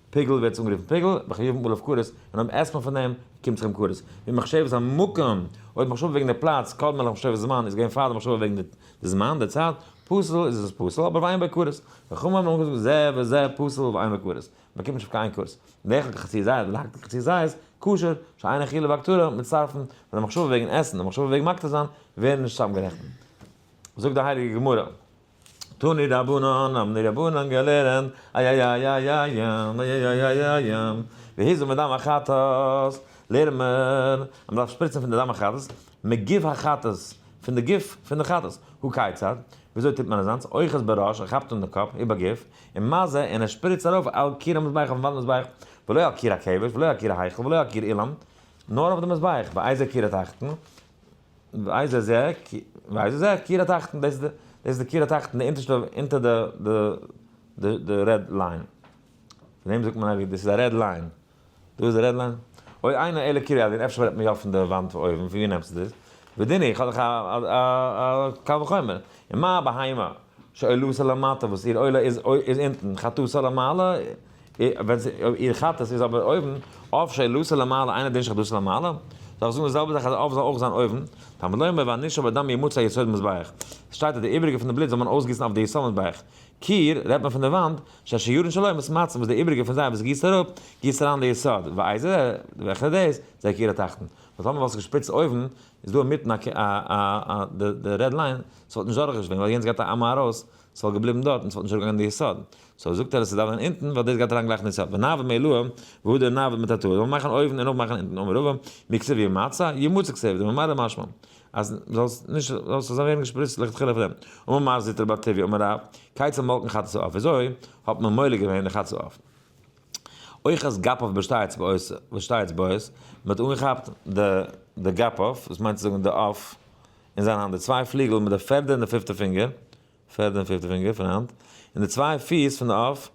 פיגול ווערט עס אנגערופן פיגול, וחייבים עליו כרת, און אויב עסט מען פון דעם, קומט זיך אים כרת. ואם מחשבת המקום, אויב מחשבה וועגן די פלאץ, קדמה למחשבת הזמן, איז געווען פאר די מחשבה וועגן די זמן, די צייט, פסול, איז עס פסול, אבער ואין בו כרת. וחכמים האבן געזאגט זה וזה פסול ואין בו כרת. מען קומט נישט אויף קיין כרת. לאכול כחצי זית ולהקטיר כחצי זית, כשר, שאין אכילה והקטרה, מצטרפין, ווען די מחשבה וועגן עסן און מחשבה וועגן מקטיר זיין, ווערן נישט צוזאמגערעכנט. זאגט די הייליגע גמרא. תנו רבנן, האבן די רבנן געלערנט, איי-איי-איי-איי-איי-איי-איי-איי-איי-איי-איי, והזה מדם החטאת, לערנט מען אז מען דארף שפריצן פון די דם החטאת, מגוף החטאת, פון די גוף פון די חטאת, הא כיצד, וויאזוי טוט מען אזאנס, אוחז בראש, ער כאפט אן די קאפ, ובגוף, ומזה, און ער שפריצט ארויף על קיר המזבח אויפן וואנט מזבח, ולא על קיר הכבש, ולא על קיר ההיכל, ולא על קיר אולם, נאר אויף די מזבח, ואיזה קיר התחתון, ואיזה זה, ואיזה זה, קיר התחתון, דאס איז דאס איז די קיר התחתון, די אונטערשטע, אונטער די די די red line. פון דעם זאגט מען אייביג דאס איז א red line. דא איז די red line. או אינו אלא קיר העליון, אפשר רעדט מען יא פון די וואנט אויבן, פון ווי נעמסטו דאס? ודיני, איך האב דאך א א קל וחומר. ומה בהמה שעולתה למטה, וואס איר עולה איז איז אונטן, חטאתה למעלה, ווען איר חטאת איז אבער אויבן, עוף שעולתו למעלה אינו דין שחטאתו למעלה, זאל איך זאגן די זעלבע זאך אז עוף זאל אויך זיין אויבן, תלמוד לומר והנשאר בדם ימצא יסוד מזבח, עס שטייט אז די איבריגע פון די בלוט זאל מען אויסגיסן אויף די יסוד מזבח, קיר, רעדט מען פון די וואנט, שהשירין שלו מתמצין וואס די איבריגע פון זיי וואס גיסט אראפ, גיסט אריין די יסוד, ואיזה, וועלכע איז דאס? זה קיר התחתון. ווייל טאמער וואלסטו געשפריצט אויבן, איז דא אינמיטן א א די red line, ס'וואלט נישט דורכגעשווימען ווייל יענץ גייט א אמה ארויס, ס'וואלט געבליבן דארט און ס'וואלט נישט אראפגעגאנגען די יסוד. so זאגט ער אז ס'דארף זיין אונטן ווייל דאס גייט אריין גלייך אין די יסוד. ונעביד מעילאה והדר נעביד מתתאה. זאל מען מאכן אויבן און אויך מאכן אונטן. אמר רבא, מי כתיב ימצא? ימצא כתיב, דממילא משמע אז זאלסט נישט זאלסט אזוי ווערן געשפריצט לכתחילה פון דעם. אמר מר זוטרא בר טוביה אמר רב, כיצד מולקין חטאת העוף? וויאזוי האט מען מולק געווען די חטאת העוף? אוחז גפיו בשתי אצבעות בשתי אצבעות, מען האט אנגעכאפט די די גפיו, דאס מיינט צו זאגן די עוף, אין זיין האנט, די צוויי פליגל מיט די פערדע און די פיפטע פינגער, פערדע און פיפטע פינגער פון האנט, און די צוויי פיס פון די עוף.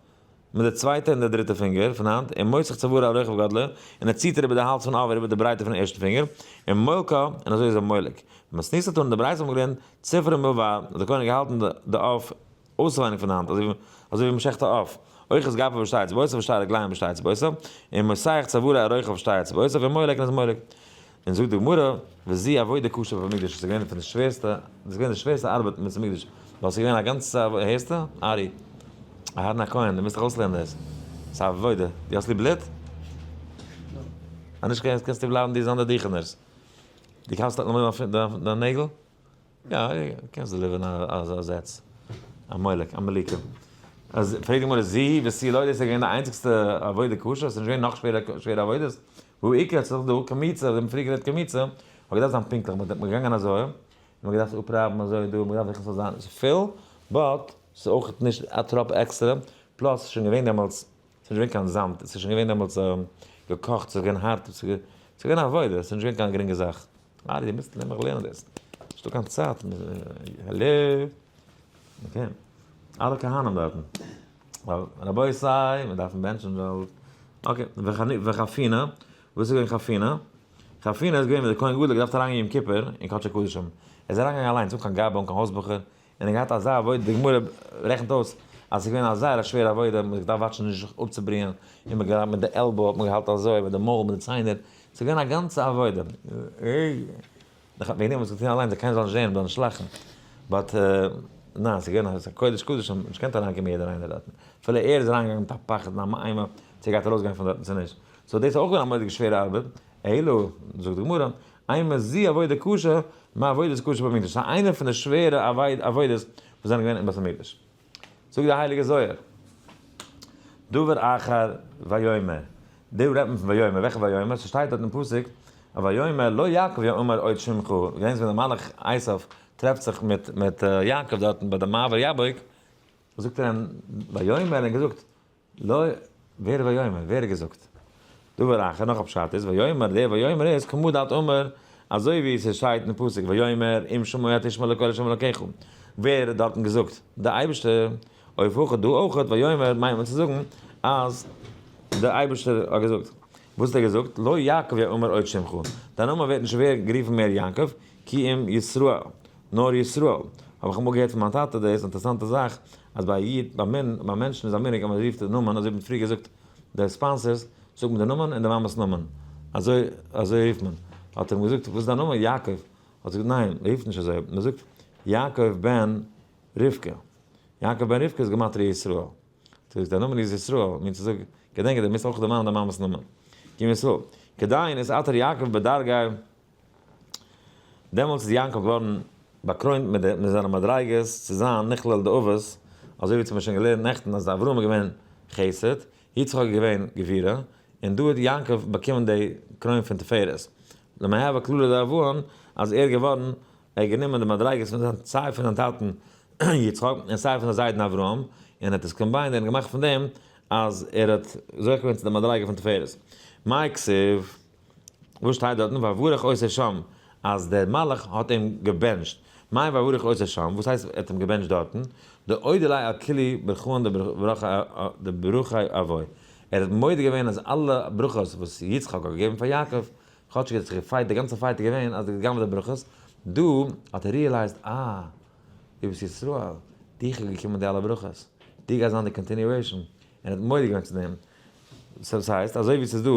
מיט די צווייטע און די דריטע פינגער פון האנט, און מותח צוארו על רוחב גודלו, און ער ציט אריבער די האלז פון עוף אריבער די ברייטע פון ערשטן פינגער, און מולקה, און אזוי איז ער מולק. במתניתא תנא, די ברייתא האט מען געלערנט, צפרא מלבא, האט דער כהן געהאלטן די עוף אויסווייניג פון די האנט, אזוי ווי מ'שעכט א עוף, אוחז גפו בשתי אצבעותיו ושתי רגלים בשתי אצבעותיו, און מותח צוארו על רוחב שתי אצבעותיו, און מולק און איז מולק. און זאגט די גמרא, וזו עבודה קשה בבית המקדש, עס איז געווען פון די שווערסטע, דאס איז געווען די שווערסטע ארבעט אין בית המקדש, ווייל עס איז געווען א גאנצע, הערסטו? ארי, אהרן הכהן, דו מוזט דיך אויסלערנען דאס, עס איז א עבודה, דו האסט ליב בלוט? אז נישט קענסטו בלייבן דו זיין די דיכענערס, דו קאנסט דיין נעגל? יא, קענסט deliver ן א זעץ, א מולק, א מליקה. אז פרעגט די גמרא זו ותו לא, דאס איז געווען די איינציגסטע עבודה קשה, עס איז נישט געווען נאך שווערע עבודות, והא איכא, ס'איז דאך דא קמיצה, ווי מ'האט פריער גערעדט קמיצה, האט געדארפט זיין פונקטליך, מ'איז געגאנגען אזוי, און מ'האט געדארפט אפרייבן אזוי דא, מ'האט געדארפט זיכער ס'זאל זיין פול, but ס'איז אויך נישט א טראפ עקסטערע, plus ס'איז שוין געווען דעמאלטס, ס'איז נישט געווען קיין זאמד, ס'איז שוין געווען דעמאלטס געקאכט, ס'איז געווען הארט, ס'איז געווען א עבודה, ס'איז נישט געווען קיין גרינגע זאך. ארי, דו מוזט נעבעך לערנען דאס. נישטא קיין צייט. העלא. okay. אלע כהנים דארטן. רבותי, מיר דארפן בענטשן ווייל. okay. וחפינה. וואס איז געווען חפינה? חפינה איז געווען ווען דער כהן גדול האט געדארפט אריינגיין יום כיפור אין קדשי קדשים. ער איז אריינגעגאנגען אליינס אן קיין גבאי אן קיין הויז בחור. און ער האט געהאט אזא עבודה, די גמרא רעכנט אויס אז עס איז געווען א זייער א שווערע עבודה, מען האט געדארפט וואטשן נישט זיך אפצובריען, און מען האט מיט די elbow האט מען געהאלטן אזוי, מיט די מויל, מיט די ציינער, עס איז געווען א גאנצע עבודה. וועגן דעם האט מען עס געטון אליינס, אז קיינער זאל נישט זען, מען זאל נישט לאכן, but ניין, עס איז געווען א קודש קדשים, מען האט נישט געקענט אריינקומען יעדער איינער דארטן, אפילו ער איז אריינגעגאנגען מיט א פחד און א אימה צו ער גייט ארויסגיין פון דארטן צו נישט, so דאס איז אויך געווען א מורא'דיגע שווערע ארבעט, אלא, זאגט די גמרא, אימא זו עבודה קשה, מעבודות קשה במקדש, ס'איז איינע פון די שווערע עבודות וואס זענען געווען אין בית המקדש. זאגט דער הייליגער זוהר, דבר אחר ויאמר, דא רעדט מען פון ויאמר, וועלכע ויאמר? ס'שטייט דארט אין פסוק, ויאמר לא יעקב יאמר עוד שמך, געדענקסט ווען דער מלאך עשיו טרעפט זיך מיט יעקב דארטן ביי די מעבר יבוק, זאגט ער אים ויאמר, ער האט געזאגט, לא, ווער איז ויאמר? ווער האט געזאגט? דבר אחר, נאך א פשט איז, ויאמר, דער ויאמר איז כמה דאת אמר, אזוי ווי ס'שטייט אין פסוק ויאמר אם שמוע תשמע לקול ה' אלקיך, ווער האט דארטן געזאגט? דער אייבערשטער, אויף הכא דא אויך, ויאמר מיינט מען צו זאגן אז דער אייבערשטער האט געזאגט. וואס האט ער געזאגט? לא יעקב יאמר עוד שמך, דיין נאמען ווערט נישט ווער גערופן מער יעקב, כי אם ישראל. נאר ישראל. האב איך אמאל געהערט פון מיין טאטע דאס אינטערעסאנטע זאך, אז ביי א איד, ביי מין, ביי מענטשן איז א מנהג אז מען רופט די נאמען, אזוי ווי מען האט פריער געזאגט די sponsors, זאגט מען די נאמען און די מאמע'ס נאמען. אזוי אזוי רופט מען. האט ער אים געזאגט, וואס איז דיין נאמען? יעקב. האט ער געזאגט, ניין, מען רופט נישט אזוי, מען זאגט יעקב בן רבקה. יעקב בן רבקה איז גמטריא ישראל. האט ער געזאגט, דיין נאמען איז ישראל, מיינט צו זאגן, געדענק דו מוזט אויך דערמאנען דיין מאמע'ס נאמען. כי ישראל. כדין איז עתר יעקב בדרגה. דעמאלטס איז יעקב געווארן באקרוינט מיט די מיט זיינע מדריגות צו זיין נכלל די אבות, אזוי ווי האט מען שוין געלערנט נעכטן אז אברהם איז געווען חסד, יצחק איז געווען גבורה, און דא האט יעקב באקומען די קרוין פון תפארת. למהוי כללא דאבהן אז ער איז געווארן, ער האט גענומען די מדריגות פון זיין סיי פון זיין טאטן יצחק און סיי פון זיין זיידן אברהם, און האט עס combined און געמאכט פון דעם אז ער האט זוכה געווען צו די מדריגה פון תפארת. מאי כתיב? וואס שטייט דארטן ויברך אותו שם אז דער מלאך האט אים געבענטשט, מאי ויברך אותו שם, וואס הייסט ער האט אים געבענטשט דארטן, דאודי ליה על כולהו ברכאן דברכי אבוי, ער האט מודה געווען אז אלע ברכות וואס יצחק האט געגעבן פאר יעקב, כאטשיג ער האט זיך גע fight, די גאנצע fight איז געווען אז ער האט געגנב'ט די ברכות, דא האט ער realized אה, דו ביסט ישראל, דיך איז געקומען די אלע ברכות, דו גייסט זיין די continuation, און ער האט מודה געווען צו דעם. סאו ס'הייסט אזוי ווי ס'איז דא,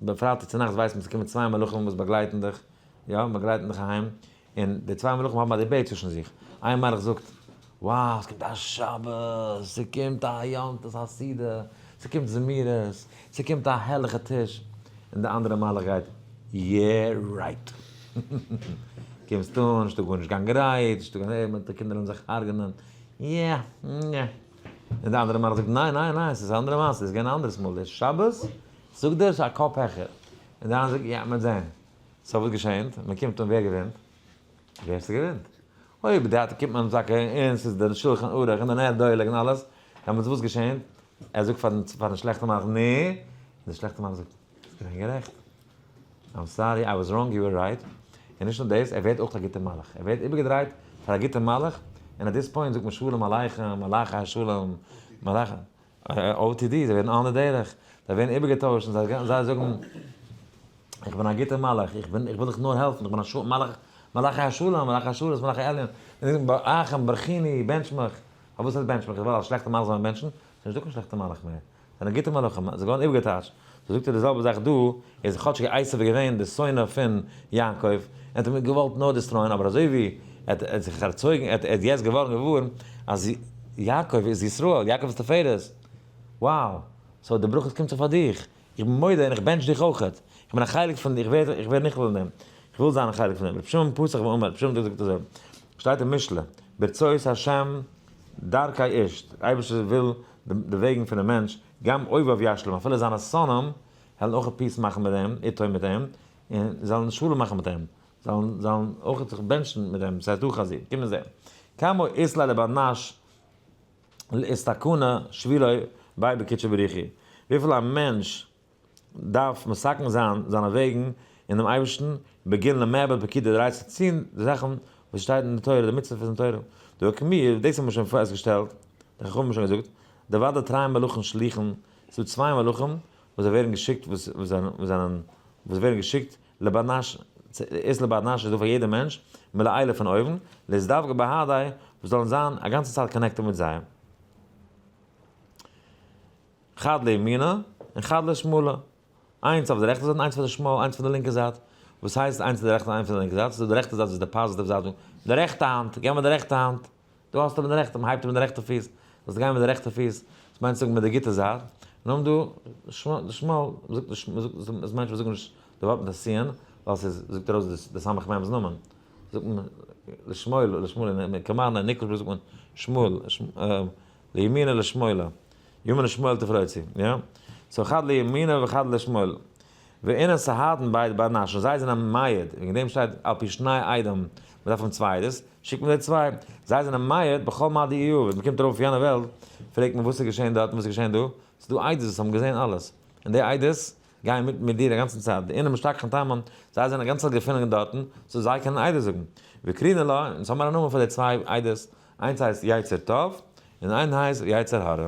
ביי פרייטאג צונאכטס ווייסט מען ס'קומען צוויי מלאכים וואס באגלייטן דיך, יא, באגלייטן דיך אהיים, און די צוויי מלאכים האבן א debate צווישן זיך, איין מלאך זאגט, wow ס'קומט א שבת, ס'קומט א יום טוב א סעודה, ס'קומט זמירות, ס'קומט א הערליכע טיש, און די אנדערע מלאך גייט, yeah right, קומסט אן, נישטא גארנישט קיין גרייט, נישטא קיין, די קינדער וועלן זיך הרג'נען, yeah, yeah. און די אנדערע מלאך זאגט, ניין ניין ניין, ס'איז א אנדערע מעשה, ס'איז געווען א אנדערעס מאל, דער שבת, זאגט דער, ס'איז א קאפ העכער. און די אנדערע זאגט, יא, מ'וועט זען. so וואס געשענט? מ'קומט אן, ווער געווינט? ווער ס'געווינט. אויב די האט קומט מען טאקע און ס'איז דער שלחן ערוך און די נר דולק און אלעס, דעמאלטס וואס געשענט? ער זאגט פארן שלעכטן מלאך, נו? און דער שלעכטער מלאך זאגט, ביסט געווען גערעכט. I'm sorry, I was wrong, you were right. און נישט נאר דאס, ער ווערט אויך א גוטער מלאך. ער ווערט איבערגעדרייט פאר א גוטער מלאך, און at this point זאגט מען שלום עליכם, מלאכי השלום, מלאכי. OTD, זיי ווערן אן די דרך, זיי ווערן איבערגעטוישט און זיי זאגן, איך בין א גוטער מלאך, איך בין, איך וויל דיך נאר העלפן, איך בין א מלאך, מלאכי השלום, מלאכי השרת, מלאכי עליון, און זיי זאגן, אחים, ברכיני, בענטש מיך. פארוואס הייסט בענטש מיך? איך וויל אז שלעכטע מלאכים זאלן בענטשן? ס'איז נישטא קיין שלעכטע מלאך מער. זענען גוטע מלאכים, זיי געווארן איבערגעטייטשט. so זאגט ער די זעלבע זאך דא, איז כאטשיג עשו איז געווען די שונא פון יעקב, ער האט אים געוואלט נאר destroy ען, אבער אזוי ווי ער האט זיך ערצויגן, ער האט יעצט געווארן געוואר אז יעקב איז ישראל, יעקב איז תפארת, wow, so די ברכות קומט זיך פאר דיך, איך בין מודה און איך בענטש דיך אויכעט, איך בין א חלק פון דיך, איך ווער נכלל אין דעם, איך וויל זיין א חלק פון דעם. רבי שמעון פתח ואמר, רבי שמעון האט געזאגט אזוי, שטייט אין משלי, ברצות השם דרכי איש, דער אייבערשטער וויל די וועגן פונעם מענטש, גם אויביו ישלים, אפילו זיינע שונאים וועלן אויך peace מאכן מיט אים, איתו מיט אים, און זאלן שלום מאכן מיט אים, זאלן זאלן אויך זיך בענטשן מיט אים, ס'הייסט דא חזיר, קום און זע. כמה אית ליה לבר נש לאתתקנא שבילוי בי בקודשא בריך הוא, וויפיל א מענטש דארף מתקן זיין זיינע וועגן אין דעם אייבערשטן, בגין למעבד פקודי דאורייתא צו טון די זאכן וואס שטייט אין די תורה, די מצוות פון תורה. דאוקמוה, דאס האט מען שוין פעסטגעשטעלט, די חכמים האבן שוין געזאגט, דודאי תרין מלאכין שליחין, ס'איז דא צוויי מלאכים וואס זיי ווערן געשיקט וואס זענען וואס ווערן געשיקט לבר נש, איז לבר נש איז דא פאר יעדע מענטש, מלעילא פון אויבן, לאתדבקא בהדיה, וואס זאלן זיין א גאנצע צייט connected מיט זיי. חד לימינא און חד לשמאלא. איינס אויף די רעכטע זייט און איינס פאר די שמאל, איינס פון די לינקע זייט. וואס הייסט איינס פון די רעכטע און איינס פון די לינקע זייט? ס'איז דא די רעכטע זייט איז די positive זייט, די רעכטע האנט, גיי מיט די רעכטע האנט. דא האסטו מיט די רעכטע, מ'הייבט אן מיט די רעכטע פיס, זאלסט גיין מיט די רעכטע פיס, דאס מיינט צו זאגן מיט די גוטע זייט. און נאכדעם דא די שמאל, מ'זאגט נישט, מ'זאגט, דאס מיינט מ'זאגט נישט די ווארט מיט א סין, ווייל ס'איז, זאגט ארויס די סמך מם'ס נאמען. זאגט מען לשמאל, לשמאל, אין קאמארנא, אין ניקלשבורג זאגט מען שמאל, לימינה לשמאלה, ימין לשמאל תפרוצי, יא? so חד לימינה וחד לשמאל. ואינון סהדן בי דבר נש, און זיי זענען מעיד, וועגן דעם שטייט על פי שני עדים, מען דארף האבן צוויי עדות, שיקט מען די צוויי, זיי זענען מעיד בכל מה דאיהו, ווען מען קומט ארויף אויף יענע וועלט, פרעגט מען וואס איז געשען דארט און וואס איז געשען דא, ס'איז דא עדות וואס האבן געזען אלעס, און די עדות גייען מיט מיט דיר א גאנצן צייט, דאינון משתכחין תמן, זיי זענען א גאנצע צייט געפונען דארטן, so זיי קענען עדות זאגן. וקרינן לה, אונז האבן מיר א נאמען פאר די צוויי עדות, איינס הייסט יצר טוב, און איין הייסט יצר הרע.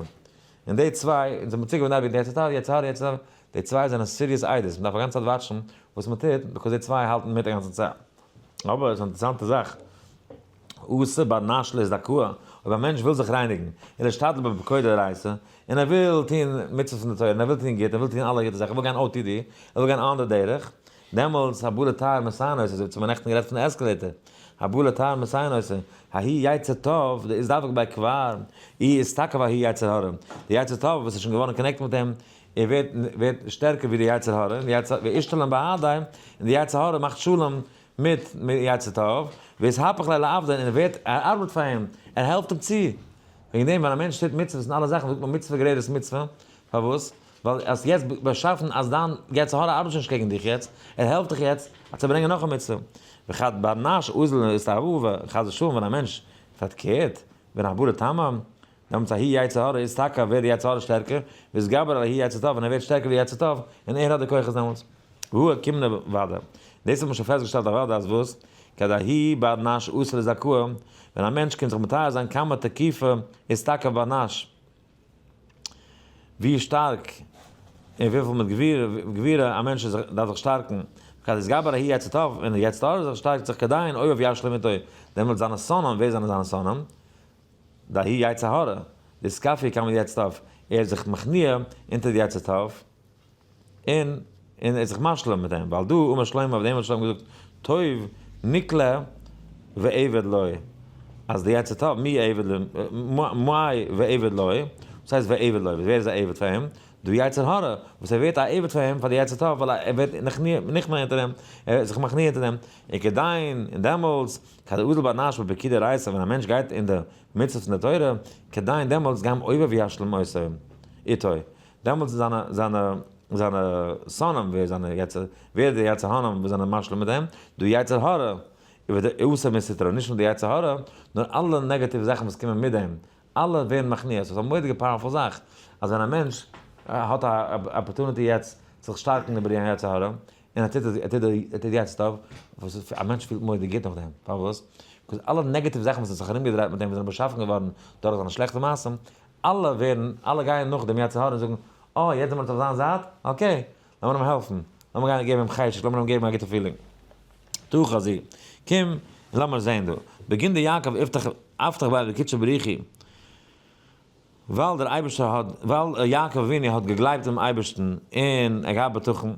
און די צוויי, אונז האבן צוגעוואוינט אייביג די יצר טוב, יצר הרע, יצר הרע, די צוויי זענען serious עדות, מ'דארף א גאנצע צייט watch ן וואס מ'טוט, because די צוויי האלטן מיט א גאנצע צייט. אבער עס איז א אינטערעסאנטע זאך, אתי בר נש לאתדכאה, אויב א מענטש וויל זיך רייניגן, און לאשתדלא בפקודי דאורייתא, און ער וויל טון מצוות פון די תורה, און ער וויל טון גוט, ער וויל טון אלע גוטע זאכן, ער וויל גיין OTD, ער וויל גיין אן די דרך, דעמאלטס הבא לטהר מסייעין אותו, אזוי ווי מיר נעכטן גערעדט פון די escalator, הבא לטהר מסייעין אותו, ההוא יצר טוב, דאתדבק ביה כבר, אי אתתקיף ההוא יצר הרע, די יצר טוב וואס איז שוין געווארן connected מיט אים, ער ווערט ווערט שטערקער ווי די יצר הרע, און די יצר ואשתלם בהדיה, און די יצר הרע מאכט שלום מיט יצר טוב, ואתהפך ליה לעבדא, און ער ווערט, ער ארבעט פאר אים, ער העלפט אים צו. וועגן דעם ווען א מענטש טוט מצוות און אלע זאכן זאגט מען מצוה גוררת מצוה, פארוואס? ווייל האסט יעצט באשאפן אז דיין יצר הרע ארבעט שוין נישט קעגן דיך יעצט, ער העלפט דיך יעצט צו ברענגען נאך א מצוה. וכד בר נש אזל אסתאבא, חס ושלום ווען א מענטש פארקערט, ווען הבא לטמא, דעמאלטס ההוא יצר הרע אתתקיף ווערט די יצר הרע שטערקער, ואתגבר על ההוא יצר טוב און ער ווערט שטערקער ווי יצר טוב, און ער האט די כוחות דעמאלטס. והא אוקימנא ודאי. דאס האט מען שוין פעסטגעשטעלט אוודאי אז וואס? כד ההוא בר נש אתי לאתדכאה, ווען א מענטש קומט זיך מטהר זיין כמה תקיפא אתתקיף בר נש, ווי שטארק און וויפיל מיט גבורה א מענטש דארף זיך שטארקן, כד אתגבר ההוא יצר טוב, ווען דער יצר הרע זיך שטארקט זיך כדין אויביו ישלים איתו, דעמאלט זיינע שונאים, ווער זענען זיינע שונאים? דההוא יצר הרע, דאתכפיא קמי יצר טוב, ער איז זיך מכניע אונטער די יצר טוב, און און ער איז זיך משלים מיט אים, ווייל דא אמר שלמה, אויף דעם האט שלמה געזאגט, טוב נקלה ועבד לו, אז די יצר טוב, מי עבד לו, מאי ועבד לו, וואס הייסט ועבד לו, ווער איז א עבד פאר אים? דו יצר הרע, וואס ער ווערט א עבד פאר אים, פאר די יצר טוב, ווייל ער ווערט נכנע אונטער אים, ער איז זיך מכניע אונטער דעם, און כדין, און דעמאלטס, כד אזיל בר נש בפקודי דאורייתא, ווען א מענטש גייט אין די מצוות פון די תורה, כדין דעמאלטס גם אויביו ישלים אותו, איתו, דעמאלטס זיינע זיינע זיינע שונאים ווער זיינע יצר ווער די יצר הרע וואס זענען משלים מיט אים, דו יצר הרע איבער די עושה מסתרא, נישט נאר די יצר הרע, נאר אלע נעגאטיווע זאכן וואס קומען מיט דעם, אלע ווערן מכניע, ס'איז א מורא'דיגע powerful זאך, אז ווען א מענטש האט א opportunity יעצט זיך שטארקן איבער די יצר הרע, און ער טוט ער טוט ער טוט יצר טוב, וואס א מענטש פילט מורא'דיג גוט נאכדעם, פארוואס? because אלע נעגאטיווע זאכן וואס האט זיך ארומגעדרייט מיט אים וואס זענען באשאפן געווארן דורך זיינע שלעכטע מעשים. אלע ווערן, אלע גייען נאך דעם יצר הרע און זאגן, אה, יעצט זעמיר אונז אויף זיין זייט, okay, לאמיר אים העלפן, לאמיר גיין געבן אים חשק, לאמיר אים געבן א גוטע feeling. תא חזי, קום און לאמיר זען דא. בגין דיעקב אבטח אבטח ביה בקודשא בריך הוא, ווייל דער אייבערשטער האט, ווייל יעקב אבינו האט געגלייבט אינעם אייבערשטן און ער געהאט בטחון,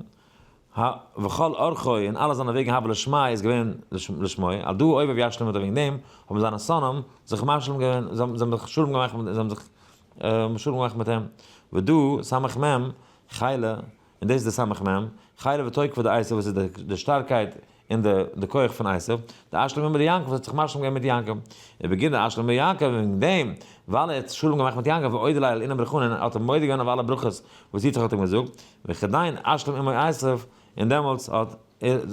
ה וכל אורחו און אלע זיינע וועגן הוה לשמיה איז געווען לשמו, על דא אויביו ישלים אתו וועגן דעם האבן זיינע שונאים זיך משלים געווען, זיי האבן זיך שלום געמאכט מיט, זיי האבן זיך שלום געמאכט מיט אים, ודא סמך מם חילא, און דאס איז די סמך מם, חילא ותוקפא דעשו וואס איז די שטארקייט און די כח פון עשו, דאשלים עמו דיעקב וואס האט זיך משלים געווען מיט יעקב, ובגין דאשלים עמו יעקב וועגן דעם ווייל ער האט שלום געמאכט מיט יעקב ואודי ליה על אינון ברכאן און האט אים מודה געווען אויף אלע ברכות וואס יצחק האט אים געזאגט, וכדין אשלים עמו עשו, און דעמאלטס האט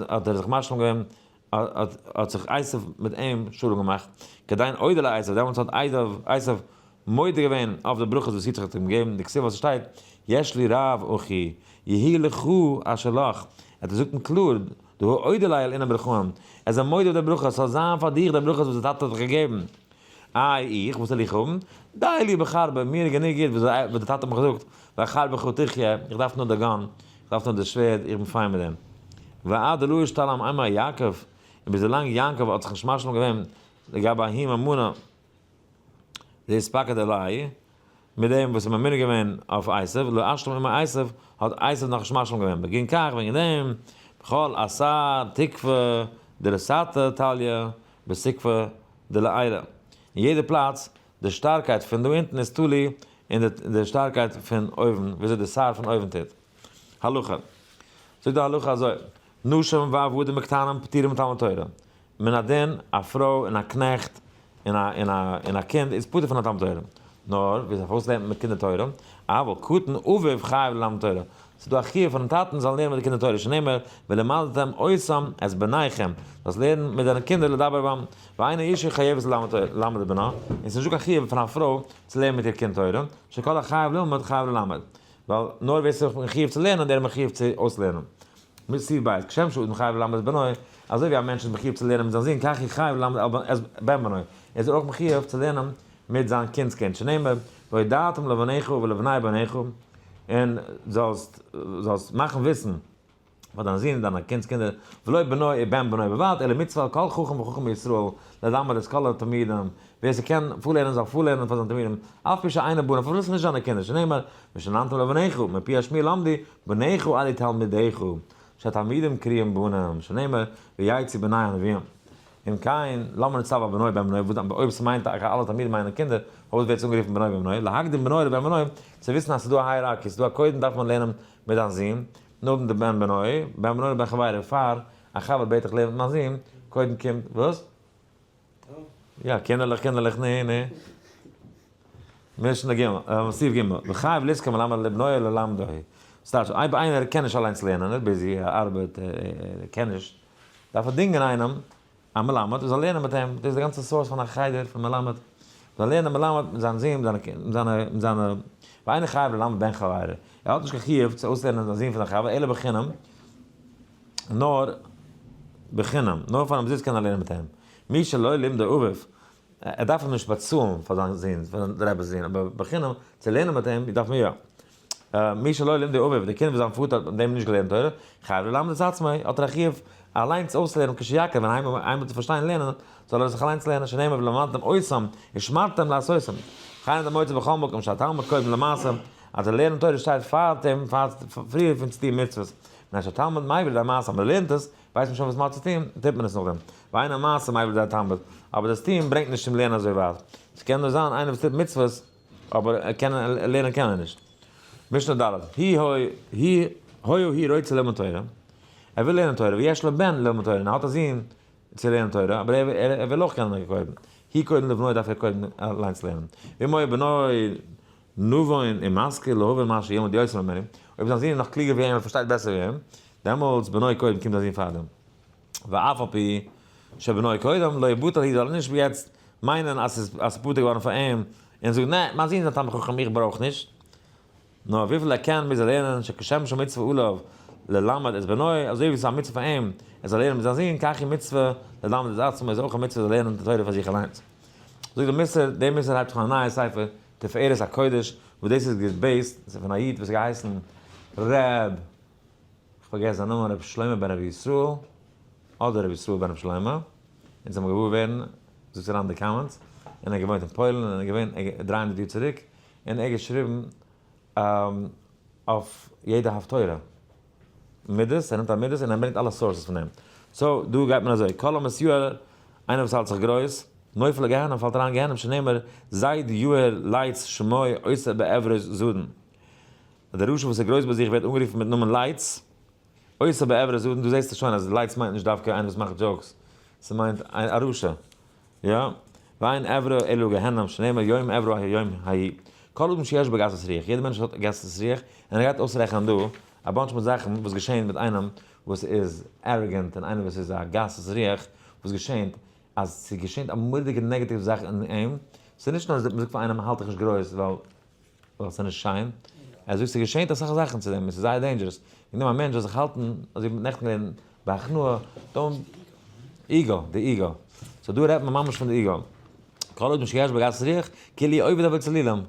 האט ער זיך משלים געווען, האט זיך עשו מיט אים שלום געמאכט, כדין אודי ליה עשו, דעמאלטס האט עשו מודה געווען אויף די ברכות וואס יצחק האט אים געגעבן, דכתיב וואס עס שטייט, יש לי רב אחי, יהי לך אשר לך, ער האט געזאגט אים קלאר, דהא אודי ליה על אינון ברכאן, ער איז אים מודה אויף די ברכות, ס'זאל זיין פאר דיך די ברכות וואס די טאטע האט דיך געגעבן. איי איך, וואס זאל איך האבן? די לי בחרבה, מיר איז גענוג גוט וואס די טאטע האט מיך געזאגט, והחרבך תחיה, איך דארף נאר די gun, איך דארף נאר די שווערד, איך בין פיין מיט דעם. ועד דלא אשתלם עמיה יעקב, און ביז ווילאנג יעקב האט זיך נישט משלים געווען לגבי ההיא ממונא דאתפקיד עליה, מיט דעם וואס איז ממונה געווען אויף עשו, לא אשלים עמו עשו, האט עשו נאכנישט משלים געווען, בגין כך, וועגן דעם, בכל אתר תוקפא דלתתא תליא בתוקפא דלעילא. אין יעדע פלאץ, די שטארקייט פון דא אונטן איז תלוי אין די שטארקייט פון אויבן, וויאזוי די שר פון אויבן טוט. הלכה. זאגט די הלכה אזוי, נשים ועבדים וקטנים פטורים מתלמוד תורה. מן הדין, א פרוי און א קנעכט און א און א און א קינד איז פטור פון א תלמוד תורה. נאר ווי זיי פארוואס לערנט מען מיט קינדער תורה? אבל קטן אביו חייב ללמד תורה. ס'איז דא א חיוב פונעם טאטן זאל לערנען מיט די קינדער תורה, שנאמר ולמדתם אותם את בניכם, זאלסט לערנען מיט דיינע קינדער לדבר בם, ואין האשה חייבת ללמד את בנה, און ס'איז נישטא קיין חיוב פון א פרוי צו לערנען מיט איר קינד תורה, שכל החייב ללמוד חייב ללמד, ווייל נאר ווער ס'איז מחויב צו לערנען דער איז מחויב צו אויסלערנען. סעיף ב', כשם שאדם חייב ללמד את בנו, אזוי ווי א מענטש איז מחויב צו לערנען מיט זיין זון, כך הוא חייב ללמד את בן בנו, איז ער אויך מחויב צו לערנען מיט זיין קינד'ס קינד, שנאמר, והודעתם לבניך ולבני בניך, און זאלסט זאלסט מאכן וויסן פאר דיין זון און דיינע קינד'ס קינדער, ולא בנו ובן בנו בלבד, אלא מצוה על כל חכם וחכם בישראל, ללמד את כל התלמידים, ווער ס'קען פארלערנען זאל פארלערנען פאר זיין תלמידים, אף פי שאינם בנים, פארוואס נישט זיינע קינדער, שנאמר, ושננתם לבניך, מפי השמועה למדו, בניך אלו תלמידיך, שהתלמידים קרויים בנים, שנאמר, ויצאו בני הנביאים. אם כן, למה נצטווה בנו בן בנו, אויב ס'מיינט אז אלע תלמידים מיינען קינדער, פארוואס ווערט עס אנגערופן בנו בן בנו? להקדים בנו לבן בנו, צו וויסן אז ס'איז דא א hierarchy, ס'איז דא א קודם דארף מען לערנען מיט דיין זון, נאכדעם די בן בנו, בן בנו לבן חברו, פאר א חבר בעט איך לערן מיט מיין זון, קודם קומט, וואס? יא, קינדערלעך, קינדערלעך, נע, נע. משנה ג', סעיף ג', וחייב לשכור מלמד לבנו ללמדו. ס'טייטש, אויב איינער קען נישט אליינס לערנען, ער איז busy, ער ארבעט, ער קען נישט, דארף ער דינגען איינעם, א מלמד, וואס זאל לערנען מיט אים, דאס איז די גאנצע source פון א חדר, פון מלמד. זאל לערנען מלמד מיט זיין זון, מיט זיינע, מיט זיינע, ואינו חייב ללמד בן חברו. ער האט נישט קיין חיוב צו אויסלערנען זיין זון פון זיין חבר, אלא בחינם, נאר בחינם, נאר פאר אומזיסט קען ער לערנען מיט אים. מי שלא לימדו אביו, ער דארף אים נישט באצאלן פאר זיין זון, פאר די רבי'ס זון, אבער בחינם צו לערנען מיט אים דארף מען יא. מי שלא לימדו אביו, די קינד וואס זיין פאטער האט מיט דעם נישט געלערנט תורה, חייב ללמד את עצמו, האט ער א חיוב אליינס אויסצולערנען כשיכיר, ווען איינמאל צו פארשטיין לערנען, זאל ער זיך אליינס לערנען, שנאמר ולמדתם אותם, ושמרתם לעשותם. וכן אתה מוצא בכל מקום שהתלמוד קודם למעשה, אז די לערנען תורה שטייט פאר דעם, פריער פון צו טון מצוות. מפני שהתלמוד מביא לידי מעשה, אז מען לערנט עס, ווייסט מען שוין וואס מען האט צו טון, טוט מען עס נאכדעם. ואין המעשה מביא לידי תלמוד, אבער דאס טון ברענגט נישט צום לערנען אזוי ווייט. ס'קען נאר זיין איינער וואס טוט מצוות, אבער קענען לערנען קען ער נישט. משנה ד', היה הוא רוצה ללמוד תורה, ער וויל לערנען תורה, ויש לו בן ללמוד תורה, און ער האט א זון צו לערנען תורה, אבער ער וויל אויך קענען קודם. הוא קודם לבנו דארף ער קודם אליינס לערנען. ואם היה בנו נבון ומשכיל להבין מה שילמד יותר ממנו, אויב זיין זון איז נאך קלוגער ווי אים, ער פארשטייט בעסער ווי אים, דעמאלטס בנו קודם קומט זיין זון פארדעם. ואף על פי שבנו קודם לא יבטל הוא זאל ער נישט יעצט מיינען אז ס'איז פטור געווארן פאר אים, און זאגן נע, מיין זון איז א תלמיד חכם איך ברויך נישט. נאר וויפיל ער קען מוז ער לערנען, שכשם שמצוה עליו ללמד את בנו, אזוי ווי ס'איז א מצוה פאר אים ער זאל לערנען מיט זיין זון, כך היא מצוה ללמד את עצמו, איז אויך א מצוה זאל לערנען די תורה פאר זיך אליינס. זאגט דער מוסר, דער מוסר הייבט זיך אן א נייע ספר. תפארת הקודש, וואס דאס איז גע based פון א איד וואס האט געהייסן ר', כ'פארגעס זיין נאמען, ר' שלמה בן רבי ישראל, אדער רבי ישראל בן ר' שלמה, אונז זאל מיר געוואר ווערן, זאגטס אריין אין די comments, און ער האט געוואוינט אין פוילן און ער איז געווען 300 יאר צוריק, און ער האט געשריבן אויף יעדע הפטורה מידות, ער נעמט א מידות און ער ברענגט אלע sources פון דעם. so דא גייט מען אזוי, כל המתיהר, איינער וואס האלט זיך גרויס, נופל לגיהנום, פאלט אריין גיהנום, שנאמר, זייד יהר לץ שמו עושה בעברו זדון. דער רשע וואס איז גרויס ביי זיך ווערט אנגערופן מיטן נאמען לץ, עושה בעברו זדון, דא זעסטו שוין אז לץ מיינט נישט דווקא איינער וואס מאכט jokes, ס'מיינט א רשע. יא, ואין עברו אלא גיהנום שנאמר יום עברו היום ההיא. כל אדם שיש בו גסות רוח, יעדער מענטש האט גסות רוח, און ער גייט אויסרעכענען דא א bunch מיט זאכן וואס געשעהן מיט איינעם וואס איז arrogant און איינער וואס איז א גסות רוח, וואס געשעהנט אז ס'געשעהנט א מורא'דיגע negative זאך אין אים, ס'איז נישט נאר אז מ'זאגט פאר איינעם האלט דיך נישט גרויס ווייל ווייל ס'איז נישט שיין, ער זאגט ס'געשעהנט אסאך זאכן צו דעם און ס'איז זייער dangerous, וועגן דעם א מענטש זאל זיך האלטן אזוי ווי מ'האט נעכטן געלערנט בהכנעה, don't ego, די ego, so דא רעדט מען ממש פון די ego, כל אדם שיש בו גסות רוח, כאילו עובד עבודת אלילים,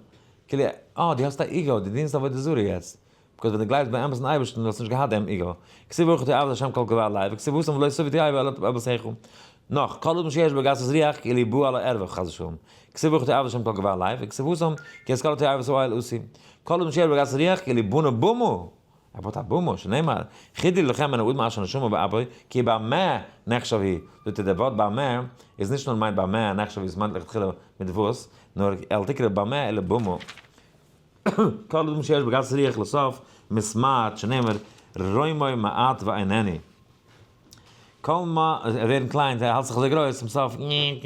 כאילו אה דו האסט א ego, דו דינסט עבודה זרה יעצט, because ווען דו גלייבסט באמת אין אייבערשטן וואלסטו נישט געהאט דעם ego, כתיב הכא תועבת השם כל גבה לב, וכתיב התם ולא תביא תועבה אל ביתך. נאך, כל אדם שיש בו גסות רוח, כאילו בא על הערווה חס ושלום. כתיב הכא תועבת השם כל גבה לב, וכתיב התם כי את כל התועבות האל עשו. כל אדם שיש בו גסות רוח, כאילו בנה במה. ער בויט א במה, שנאמר, חדלו לכם מן האדם אשר נשמה באפו, כי במה נחשב הוא. זאגט ער, דער ווארט במה איז נישט נאר מיינט במה נחשב הוא, עס מיינט לכתחילה מיט וואס, נאר אל תקרא במה אלא במה. כל אדם שיש בו גסות רוח לסוף מתמעט שנאמר רומו מעט ואיננו. כל מה, ער ווערן קליין, ער האלט זיך אזוי גרויס, צום סוף אזוי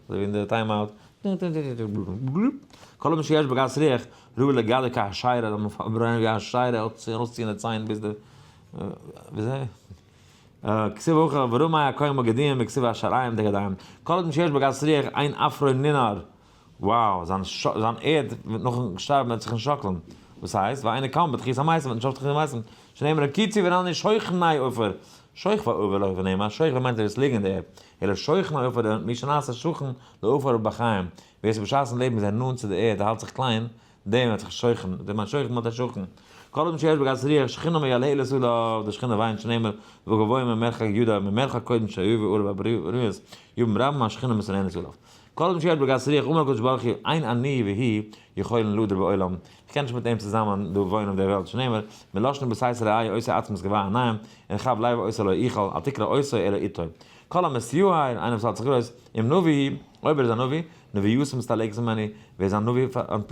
ווי אין די time out. כל אדם שיש בו גסות רוח ראוי לגדל כהשערה, זאל מען פארברענען ווי א שערה, ארויסציען די ציין ביז די, וויאזוי? כתיב הכא ורמי הכהן בגדים וכתיב השעריים דגדיים. כל אדם שיש בו גסות רוח אין עפרו ננער. Wow, זיין זיין ערד וועט נאכן שטארבן וועט זיך נישט שאקלען. וואס הייסט? ואינו קם בתחית המתים וועט נישט אויף תחית המתים. שנאמר הקיצו ונעלני שוכני עפר. שוכבי עפר לא ונאמר, שוכבי מיינט ער איז ליגן אין די ערד. אלא שוכני עפר מי שנעשה שכן לעפר בחיים. ווער עס איז בשעת'ן לעבן איז ער נאנט צו די ערד, ער האלט זיך קליין, דעם האט זיך שוכן, דער מיינט שוכן מיינט א שכן. כל אדם שיש בו גסות רוח שכינה מייללת עליו, די שכינה וויינט שנאמר וגבוה ממרחק ידו ממרחק קודם שיבוא עליו הבריות ימים רבים השכינה מתאוננת עליו. כל אדם שיש בו גסות רוח אמר הקדוש ברוך הוא אין אני והוא יכולין לדור בעולם, איך קען נישט מיט אים צוזאמען דא וואוינען אויף דער וועלט, שנאמר, מלשון בסתר ראיה עושה עצמות גבה עיניים, און חב לב עושה לא יוכל, אל תקרא אותו אלא איתו. כל המתיהר, איינער וואס האלט זיך גרויס, אם נביא הוא, אויב ער איז א נביא, נביאותו מסתלקת ממנו, ווערט זיין נביא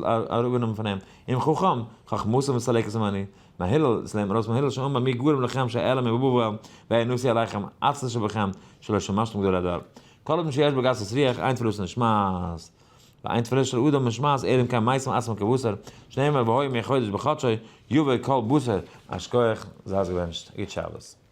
אראפגענומען פון אים, אם חכם, חכמתו מסתלקת ממנו, מהלל, עס לערנט מען ארויס מהלל שאמר מי גרם לכם שאעלה מבבל ואהיה נשיא עליכם, עצלות שבכם, שלא שמשתם גדולי הדור. כל אדם שיש בו גסות רוח, אין תפילתו נשמעת. ואין תפילתו של אדם נשמעת, אלא אם כן מתים עצמם כבשר, שנאמר והיה מי חודש בחדשו, יבוא כל בשר. א שכוח, זייטס געבענטשט, א גוט שבת.